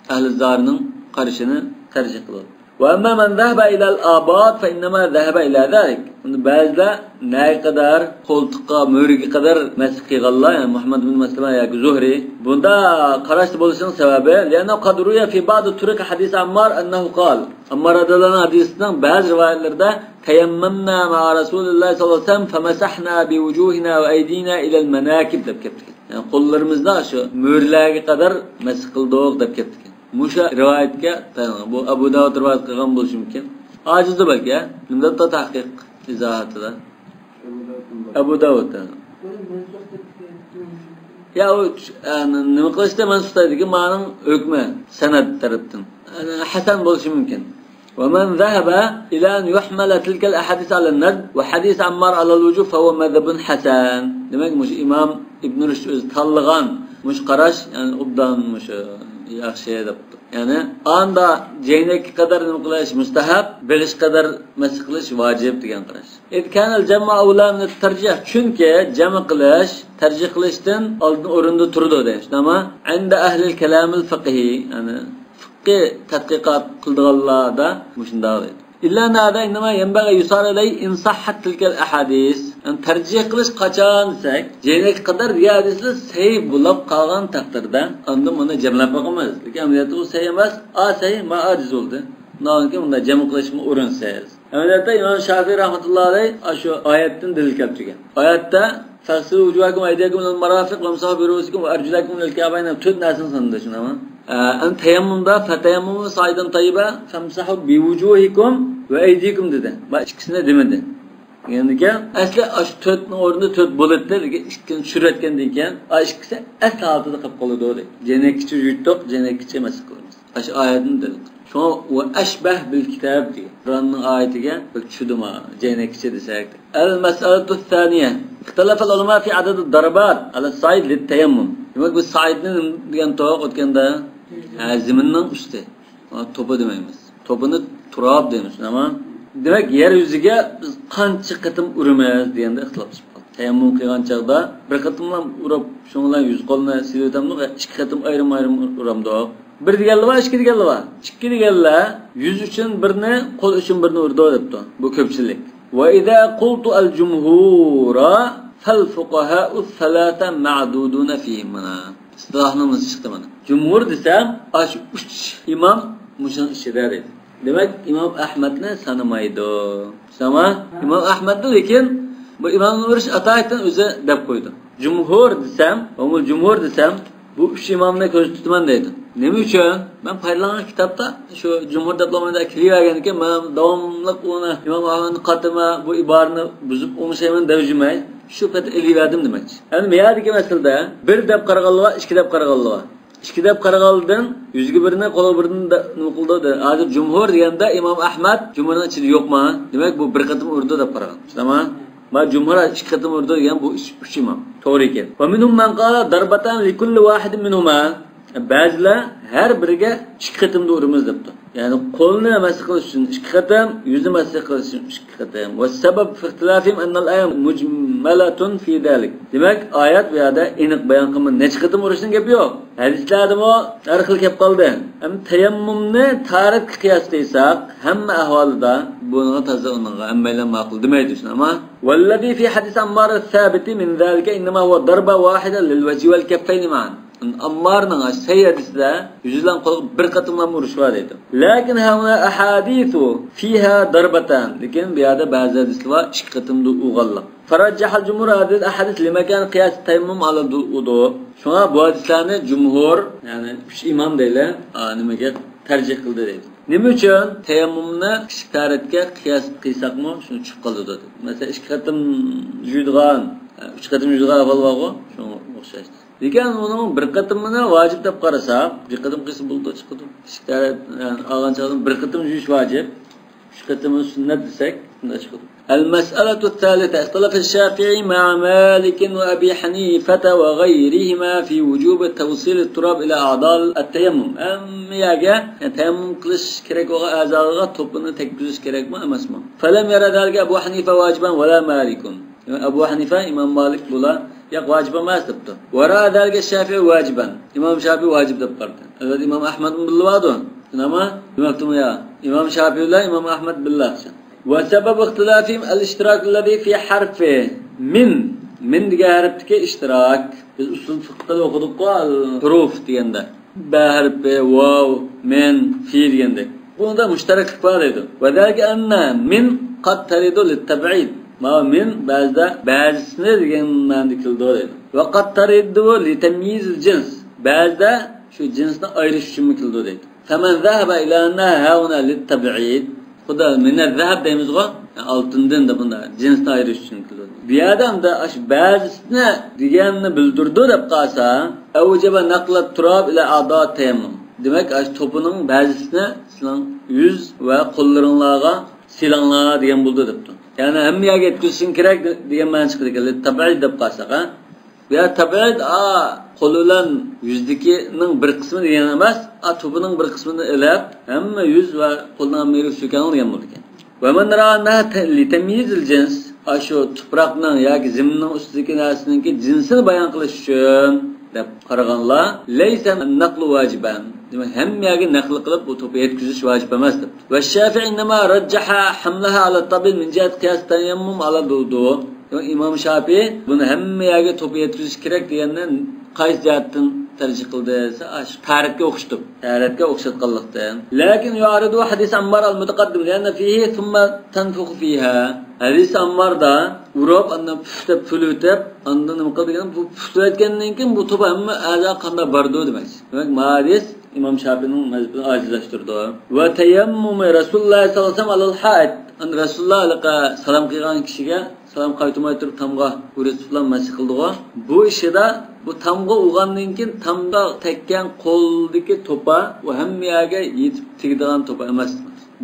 ئەھلى زاھىرنىڭ قارىشىنى تەرجىھ قىلىۋاتىدۇ. وأما من ذهب إلى الآباط فإنما ذهب إلى ذلك. ئەمدى بەزىلەر نەگە قەدەر، قولتۇققا، مۈرىگە قەدەر مەسخ قىلغانلار، يەنى مۇھەممەد بىن مەسلىمە ياكى زۇھرى. بۇنداق قاراشتا بولۇشنىڭ سەۋەبى، لأنه قد روي في بعض طرق حديث عمار أنه قال. ئاممار رەزىياللاھۇ ئەنھۇنىڭ ھەدىسىنىڭ بەزى رىۋايەتلىرىدە، تيممنا مع رسول الله صلى الله عليه وسلم فمسحنا بوجوهنا وأيدينا إلى المناكب دەپ كەپتىكەن. يەنى قوللىرىمىزنى شۇ مۈرىلەرگە قەدەر مەسخ قىلدۇق دەپ كەپتىكەن. مۇشۇ رىۋايەتكە تايانغان. بۇ ئەبۇ داۋۇد رىۋايەت قىلغان بولۇشى مۇمكىن. ئاجىزدۇر بەلكى، ھە؟ نېمە دەپتۇ تەھقىق ئىزاھاتىدا؟ ئەبۇ داۋۇد. يا، ئۇ، ئە، نېمە قىلىشتا مەنسۇخ دەيدىكى، مانىڭ ھۆكمى سەنەد تەرەپتىن. ئەنە، ھەسەن بولۇشى مۇمكىن. ومن ذهب إلى أن يحمل تلك الأحاديث على الندب وحديث عمار على الوجوب فهو مذهب حسن. دېمەك، مۇشۇ ئىمام ئىبن رۇشد ئۆزى تاللىغان مۇشۇ قاراش، يەنى ئوبدان مۇشۇ ياخشى دەپتۇ. يەنى ئاندا جەينەككە قەدەر نېمە قىلىش مۇستەھەب، بېغىشقا قەدەر مەسخ قىلىش ۋاجىب دېگەن قاراش. إذ كان الجمع أولى من الترجيح، چۈنكى جەمع قىلىش تەرجىھ قىلىشتىن ئالدىن ئورۇندا تۇرىدۇ دەيمىز. ئەمما عند أهل الكلام الفقهي، يەنى فىقھىي تەتقىقات قىلىدىغانلاردا مۇشۇنداق دەيدۇ. إلا أن هذا إنما ينبغي أن يصار إليه إن صحت تلك الأحاديث. يەنى تەرجىھ قىلىش قاچان دېسەك، جەينەككە قەدەر دېگەن ھەدىسلەر سەھىھ بولاپ قالغان تەقدىردە، ئاندىن بۇنى جەملەپ باقىمىز. لېكىن ئەمەلىيەتتە ئۇ سەھىھ ئەمەس، ئا سەھىھ، ما ئاجىز بولدى. ئۇنىڭدىن كېيىن بۇنداق جەم قىلىشمۇ ئورۇنسىز. ئەمەلىيەتتە ئىمام شافىئى رەھمەتۇللاھى ئەلەيھ ئاشۇ ئايەتتىن دەلىل كەلتۈرگەن. ئايەتتە، فاغسلوا وجوهكم وأيديكم إلى المرافق وامسحوا برؤوسكم وأرجلكم إلى الكعبين، تۆت نەرسىنى سانىدى، شۇنداقمۇ؟ ئە، ئەمدى تەيەممۇمدا، فتيمموا صعيدا طيبا فامسحوا بوجوهكم وأيديكم دېدى. بۇ ئىككىسىنى دېمىدى. دېگەندىكىن، ئەسلى ئاشۇ تۆتنىڭ ئورنىدا تۆت بولاتتى، لېكىن ئىككىنى چۈشۈرۈۋەتكەندىن كېيىن، ئا، ئىككىسى ئەسلى ھالىتىدە قېلىپ قالىدۇ، دەيدۇ. جەينەككىچە يۇيۇتتۇق، جەينەككىچە مەسخ قىلىمىز. ئاشۇ ئايەتنى دەلىل قىلىپ. شۇڭا وأشبه بالكتاب دېگەن. قۇرئاننىڭ ئايىتىگە بەك چۈشىدۇما، جەينەككىچە دېسەك. المسألة الثانية. اختلف العلماء في عدد الضربات على الصعيد للتيمم. دېمەك، بۇ سەئىدنى نېمە دېگەن توق ئۆتكەندە؟ ھە، زېمىننىڭ ئۈستى. توپا دېمەيمىز. توپىنى تۇراب دەيمىز، شۇنداقمۇ؟ دېمەك، يەر يۈزىگە بىز قانچە قېتىم ئۇرىمىز دېگەندە ئىختىلاپ چىقىپ قالدى. تەيەممۇم قىلغان چاغدا بىر قېتىملا ئۇرۇپ، شۇنىڭ بىلەن يۈز قولنى سېلىۋېتەمدۇق، ئىككى قېتىم ئايرىم-ئايرىم ئۇرامدۇق؟ بىر دېگەنلەر بار، ئىككى دېگەنلەر بار. ئىككى دېگەنلەر يۈز ئۈچۈن بىرنى، قول ئۈچۈن بىرنى ئۇرىدۇ دەپتۇ. بۇ كۆپچىلىك. وإذا قلت الجمهور فالفقهاء الثلاثة معدودون فيهم. مانا ئىستىلاھنىڭ ئۆزى چىقتى مانا. جۇمھۇر دېسەم، ئاشۇ ئۈچ ئىمام مۇشۇنىڭ ئىچىدە دەيدۇ. دېمەك، ئىمام ئەھمەدنى سانىمايدۇ. سانىما؟ ئىمام ئەھمەدنى، لېكىن بۇ ئىمامنى ئۇرۇش ئاتايىتتىن ئۆزى دەپ قويدى. جۇمھۇر دېسەم، ئومۇل جۇمھۇر دېسەم، بۇ ئۈچ ئىمامنى كۆزدە تۇتىمەن دەيدۇ. نېمە ئۈچۈن؟ مەن پايدىلانغان كىتابتا شۇ جۇمھۇر دەپلا مانا كېلىۋەرگەندىكىن، مەن داۋاملىق ئۇنى ئىمام ئەھمەدنى قاتىما بۇ ئىبارىنى بۇزۇپ ئوڭشايمەن دەپ يۈرمەي، شۇ پېتى ئېلىۋەردىم دېمەكچى. ئەمدى مۇيەردىكى مەسىلىدە بىر دەپ قارىغانلار بار، ئىككى دەپ قارىغانلار بار. ئىككى دەپ قارىغانلىدىن يۈزگە بىرنى، قولغا بىرنى دە-، نېمە قىلدى دە-، ھازىر جۇمھۇر دېگەندە ئىمام ئەھمەد جۇمھۇرنىڭ ئىچىدە يوقما؟ دېمەك، بۇ بىر قېتىم ئۇرىدۇ دەپ قارىغان. شۇنداقما؟ ما جۇمھۇر ئىككى قېتىم ئۇرىدۇ دېگەن بۇ ئۈچ، ئۈچ ئىمام. توغرا ئىكەن. ومنهم من قال ضربتان لكل واحد منهما. بەزىلەر ھەر بىرىگە ئىككى قېتىمدا ئۇرىمىز دەپتۇ. يەنى قولنى مەسخ قىلىش ئۈچۈن ئىككى قېتىم، يۈزنى مەسخ قىلىش ئۈچۈن ئۈچ قېتىم. والسبب في اختلافهم أن الآية مجملة في ذلك. دېمەك، ئايەت بۇ يەردە ئېنىق بايان قىلما نەچچە قېتىم ئۇرۇشنىڭ گېپى يوق. ھەدىسلەردىمۇ ھەر خىل كەپ قالدى. ئەمما تەيەممۇمنى تارەتكە قىياس قىلساق، ھەممە ئەھۋالىدا بۇنىڭغا تازا، ئۇنىڭغا ھەممەيلەن ماقۇل دېمەيدۇ، شۇنداقما؟ والذي في حديث عمار الثابت من ذلك إنما هو ضربة واحدة للوجه والكفين معا. ئاممارنىڭ سەھىھ ھەدىسىدە يۈز بىلەن قولغا بىر قېتىملا ئۇرۇش بار دەيدۇ. لكن هنا أحاديث فيها ضربتان. لېكىن بۇ يەردە بەزى ھەدىسلەر بار، ئىككى قېتىمدا ئۇرغانلىق. فرجح الجمهور هذه الأحاديث لمكان قياس التيمم على الوضوء. شۇڭا بۇ ھەدىسلەرنى جۇمھۇر، يەنى ئۈچ ئىمام دەيلى، ئا، نېمىگە تەرجىھ قىلدى دەيدۇ. نېمە ئۈچۈن؟ تەيەممۇمنى كىچىك تارەتكە قىياس قىلساقمۇ شۇ چىقىپ قالىدۇ دەيدۇ. مەسىلەن، ئىككى قېتىم يۇيىدىغان، ئۈچ قېتىم يۇيىدىغان ئەھۋال بارغۇ، شۇڭا ئوخشاش. لېكىن ئۇنىڭ بىر قېتىمىنى ۋاجىپ دەپ قارىساق، بىر قېتىم قىلسا بولىدۇ، چىقىدۇ. كىچىك تارەت، يەنى ئالغان چاغدىن بىر قېتىم يۇيۇش ۋاجىپ، ئۈچ قېتىمى سۈننەت دېسەك، شۇنداق چىقىدۇ. المسألة الثالثة، اختلف الشافعي مع مالك وأبي حنيفة وغيرهما في وجوب توصيل التراب إلى أعضاء التيمم. ھەممە يەرگە، يەنى تەيەممۇم قىلىش كېرەك بولغان ئەزالارغا توپىنى تەگكۈزۈش كېرەكمۇ، ئەمەسمۇ؟ فلم ير ذلك أبو حنيفة واجبا ولا مالك. ئەبۇ ھەنىفە، ئىمام مالىك بۇلار ياق، ۋاجىپ ئەمەس دەپتۇ. ورأى ذلك الشافعي واجبا. ئىمام شافىئى ۋاجىپ دەپ قارىدى. ئەلۋەتتە، ئىمام ئەھمەدمۇ بىللە باردۇ. شۇنداقمۇ؟ دېمەپتىمۇ يا؟ ئىمام شاپىي بىلەن ئىمام ئەھمەد بىللە. وسبب اختلافهم الاشتراك الذي في حرف من. مىن دېگەن ھەرپتىكى ئىشتىراك. بىز ئۇسۇل فىقھتا ئوقۇدۇققۇ، ھۇرۇف دېگەندە. بە ھەرپى، ۋاۋ، مىن، في دېگەندەك. بۇنىڭدا مۇشتەرەكلىك بار دەيدۇ. وذلك أن من قد ترد للتبعيد. ماۋۇ مىن بەزىدە بەزىسىنى دېگەن مەنىدە كېلىدۇ دەيدۇ. وقد ترد لتمييز الجنس. بەزىدە شۇ جىنسنى ئايرىش ئۈچۈنمۇ كېلىدۇ دەيدۇ. فمن ذهب إلى أنها هنا للتبعيد. خۇدا مىنەز زەھەب دەيمىزغۇ، ئالتۇندىن دەپ بۇندا جىنسنى ئايرىش ئۈچۈن كېلىدۇ. بۇ يەردە ئەمدى ئاشۇ بەزىسىنى دېگەننى بىلدۈرىدۇ دەپ قالسا، أوجب نقل التراب إلى أعضاء التيمم. دېمەك، ئاشۇ توپىنىڭ بەزىسىنى سىلەر يۈز ۋە قوللىرىڭلارغا سېلىڭلار دېگەن بولىدۇ دەپتۇ. يەنى ھەممە يەرگە يەتكۈزۈشۈڭ كېرەك دېگەن مەنە چىقىدىكەن، لىتتەبئىد دەپ قالساق، ھە؟ بۇ يەردە تەبئىد، ئا، قولى بىلەن يۈزدىكىنىڭ بىر قىسمىنى دېگەن ئەمەس، ئا، توپىنىڭ بىر قىسمىنى ئېلىپ، ھەممە يۈز ۋە قولنىڭ ھەممە يېرىگە سۈركەڭ دېگەن بولىدىكەن. ومن رأى أنها لتمييز الجنس، ئاشۇ تۇپراقنىڭ ياكى زېمىننىڭ ئۈستىدىكى نەرسىنىڭكى جىنسىنى بايان قىلىش ئۈچۈن دەپ قارىغانلار، ليس النقل واجبا. دېمەك، ھەممە يەرگە نەقىل قىلىپ، بۇ توپا يەتكۈزۈش ۋاجىپ ئەمەس دەپ. والشافعي إنما رجح حملها على الطبيعي من جهة قياس التيمم على الوضوء. دېمەك، ئىمام شاپىي بۇنى ھەممە يەرگە توپا يەتكۈزۈش كېرەك دېگەننى قايسى جەھەتتىن تەرجىھ قىلدى دېسە، ئاشۇ تەھارەتكە ئوخشىتىپ، تەھارەتكە ئوخشاتقانلىقتىن. لكن يعارضه حديث عمار المتقدم، لأن فيه ثم تنفخ فيها. ھەدىس ئامماردا ئۇرۇپ، ئاندىن پۇف دەپ پۈفلىۋېتىپ، ئاندىن نېمە قىلدى دېگەن، بۇ پۈفلەتكەندىن كېيىن بۇ توپا ھەممە ئەزا قاندا بارىدۇ دېمەكچى. دېمەك، ما ھەدىس ئىمام شاپىنىڭ مەزھىپىنى ئاجىزلاشتۇرىدۇ. وتيمم رسول الله صلى الله عليه وسلم على الحائط. ئەمدى رەسۇلۇللا ھېلىقى سالام قىلغان كىشىگە سالام قايتۇرماي تۇرۇپ تامغا ئۇرۇپ مەسىھ قىلدىغۇ. بۇ ئىشىدا بۇ تامغا ئۇرغاندىن كېيىن تامغا تەگكەن قولدىكى توپا، ئۇ ھەممە يەرگە يېتىپ تېگىدىغان توپا ئەمەس.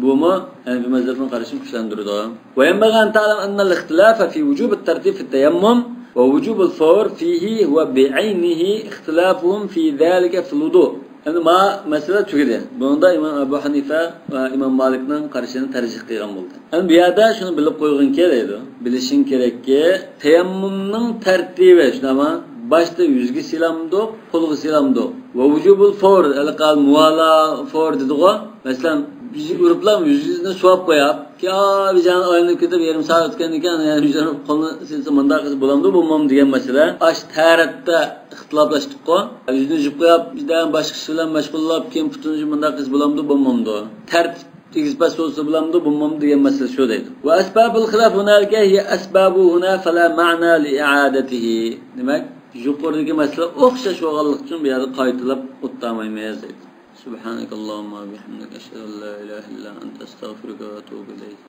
بۇمۇ ھەنەفىي مەزھەپنىڭ قارىشىنى كۈچلەندۈرىدۇ. وينبغي أن تعلم أن الاختلاف في وجوب الترتيب في التيمم ووجوب الفور فيه هو بعينه اختلافهم في ذلك في الوضوء. ئەمدى ما مەسىلە تۈگىدى. بۇنىڭدا ئىمام ئەبۇ ھەنىفە ۋە ئىمام مالىكنىڭ قارىشىنى تەرجىھ قىلغان بولدى. ئەمدى بۇ يەردە شۇنى بىلىپ قويغىن كېرەك دەيدۇ. بىلىشىڭ كېرەككى، تەيەممۇمنىڭ تەرتىپى شۇنداقمۇ؟ باشتا يۈزگە سېلامدۇق، قولغا سېلامدۇق. ووجوب الفور، ھېلىقى مۇۋالا فور دېدىغۇ. مەسىلەن، بىز ئۇرۇپلا يۈزىنى سۇۋاپ قوياپ، كېيىن بىجان ئايلىنىپ كېتىپ، يېرىم سائەت ئۆتكەندىن كېيىن، يەنە يۈزىنى قولىنى سىلسا مۇنداق قىلسا بولامدۇ، بولمامدۇ دېگەن مەسىلە. ئاش تەرەتتە ئىختىلاپلاشتۇققۇ. يۈزىنى يۇيۇپ قويۇپ، بىردەم باشقا ئىش بىلەن مەشغۇللاپ، كېيىن پۇتىنى يۇيۇپ مۇنداق قىلسا بولامدۇ، بولمامدۇ؟ تەرتىپ تېگىز پەس بولسا بولامدۇ، بولمامدۇ دېگەن مەسىلە شۇ دەيدۇ. وأسباب الخلاف هنالك هي أسبابه هنا فلا معنى لإعادته. دېمەك، يۇقىرىدىكى مەسىلە ئوخشاش بولغانلىقى ئۈچۈن بۇ يەردە قايتىلاپ ئوتتۇرىمايمىز دەيدۇ. سبحانك اللهم وبحمدك، أشهد أن لا إله إلا أنت، أستغفرك وأتوب إليك.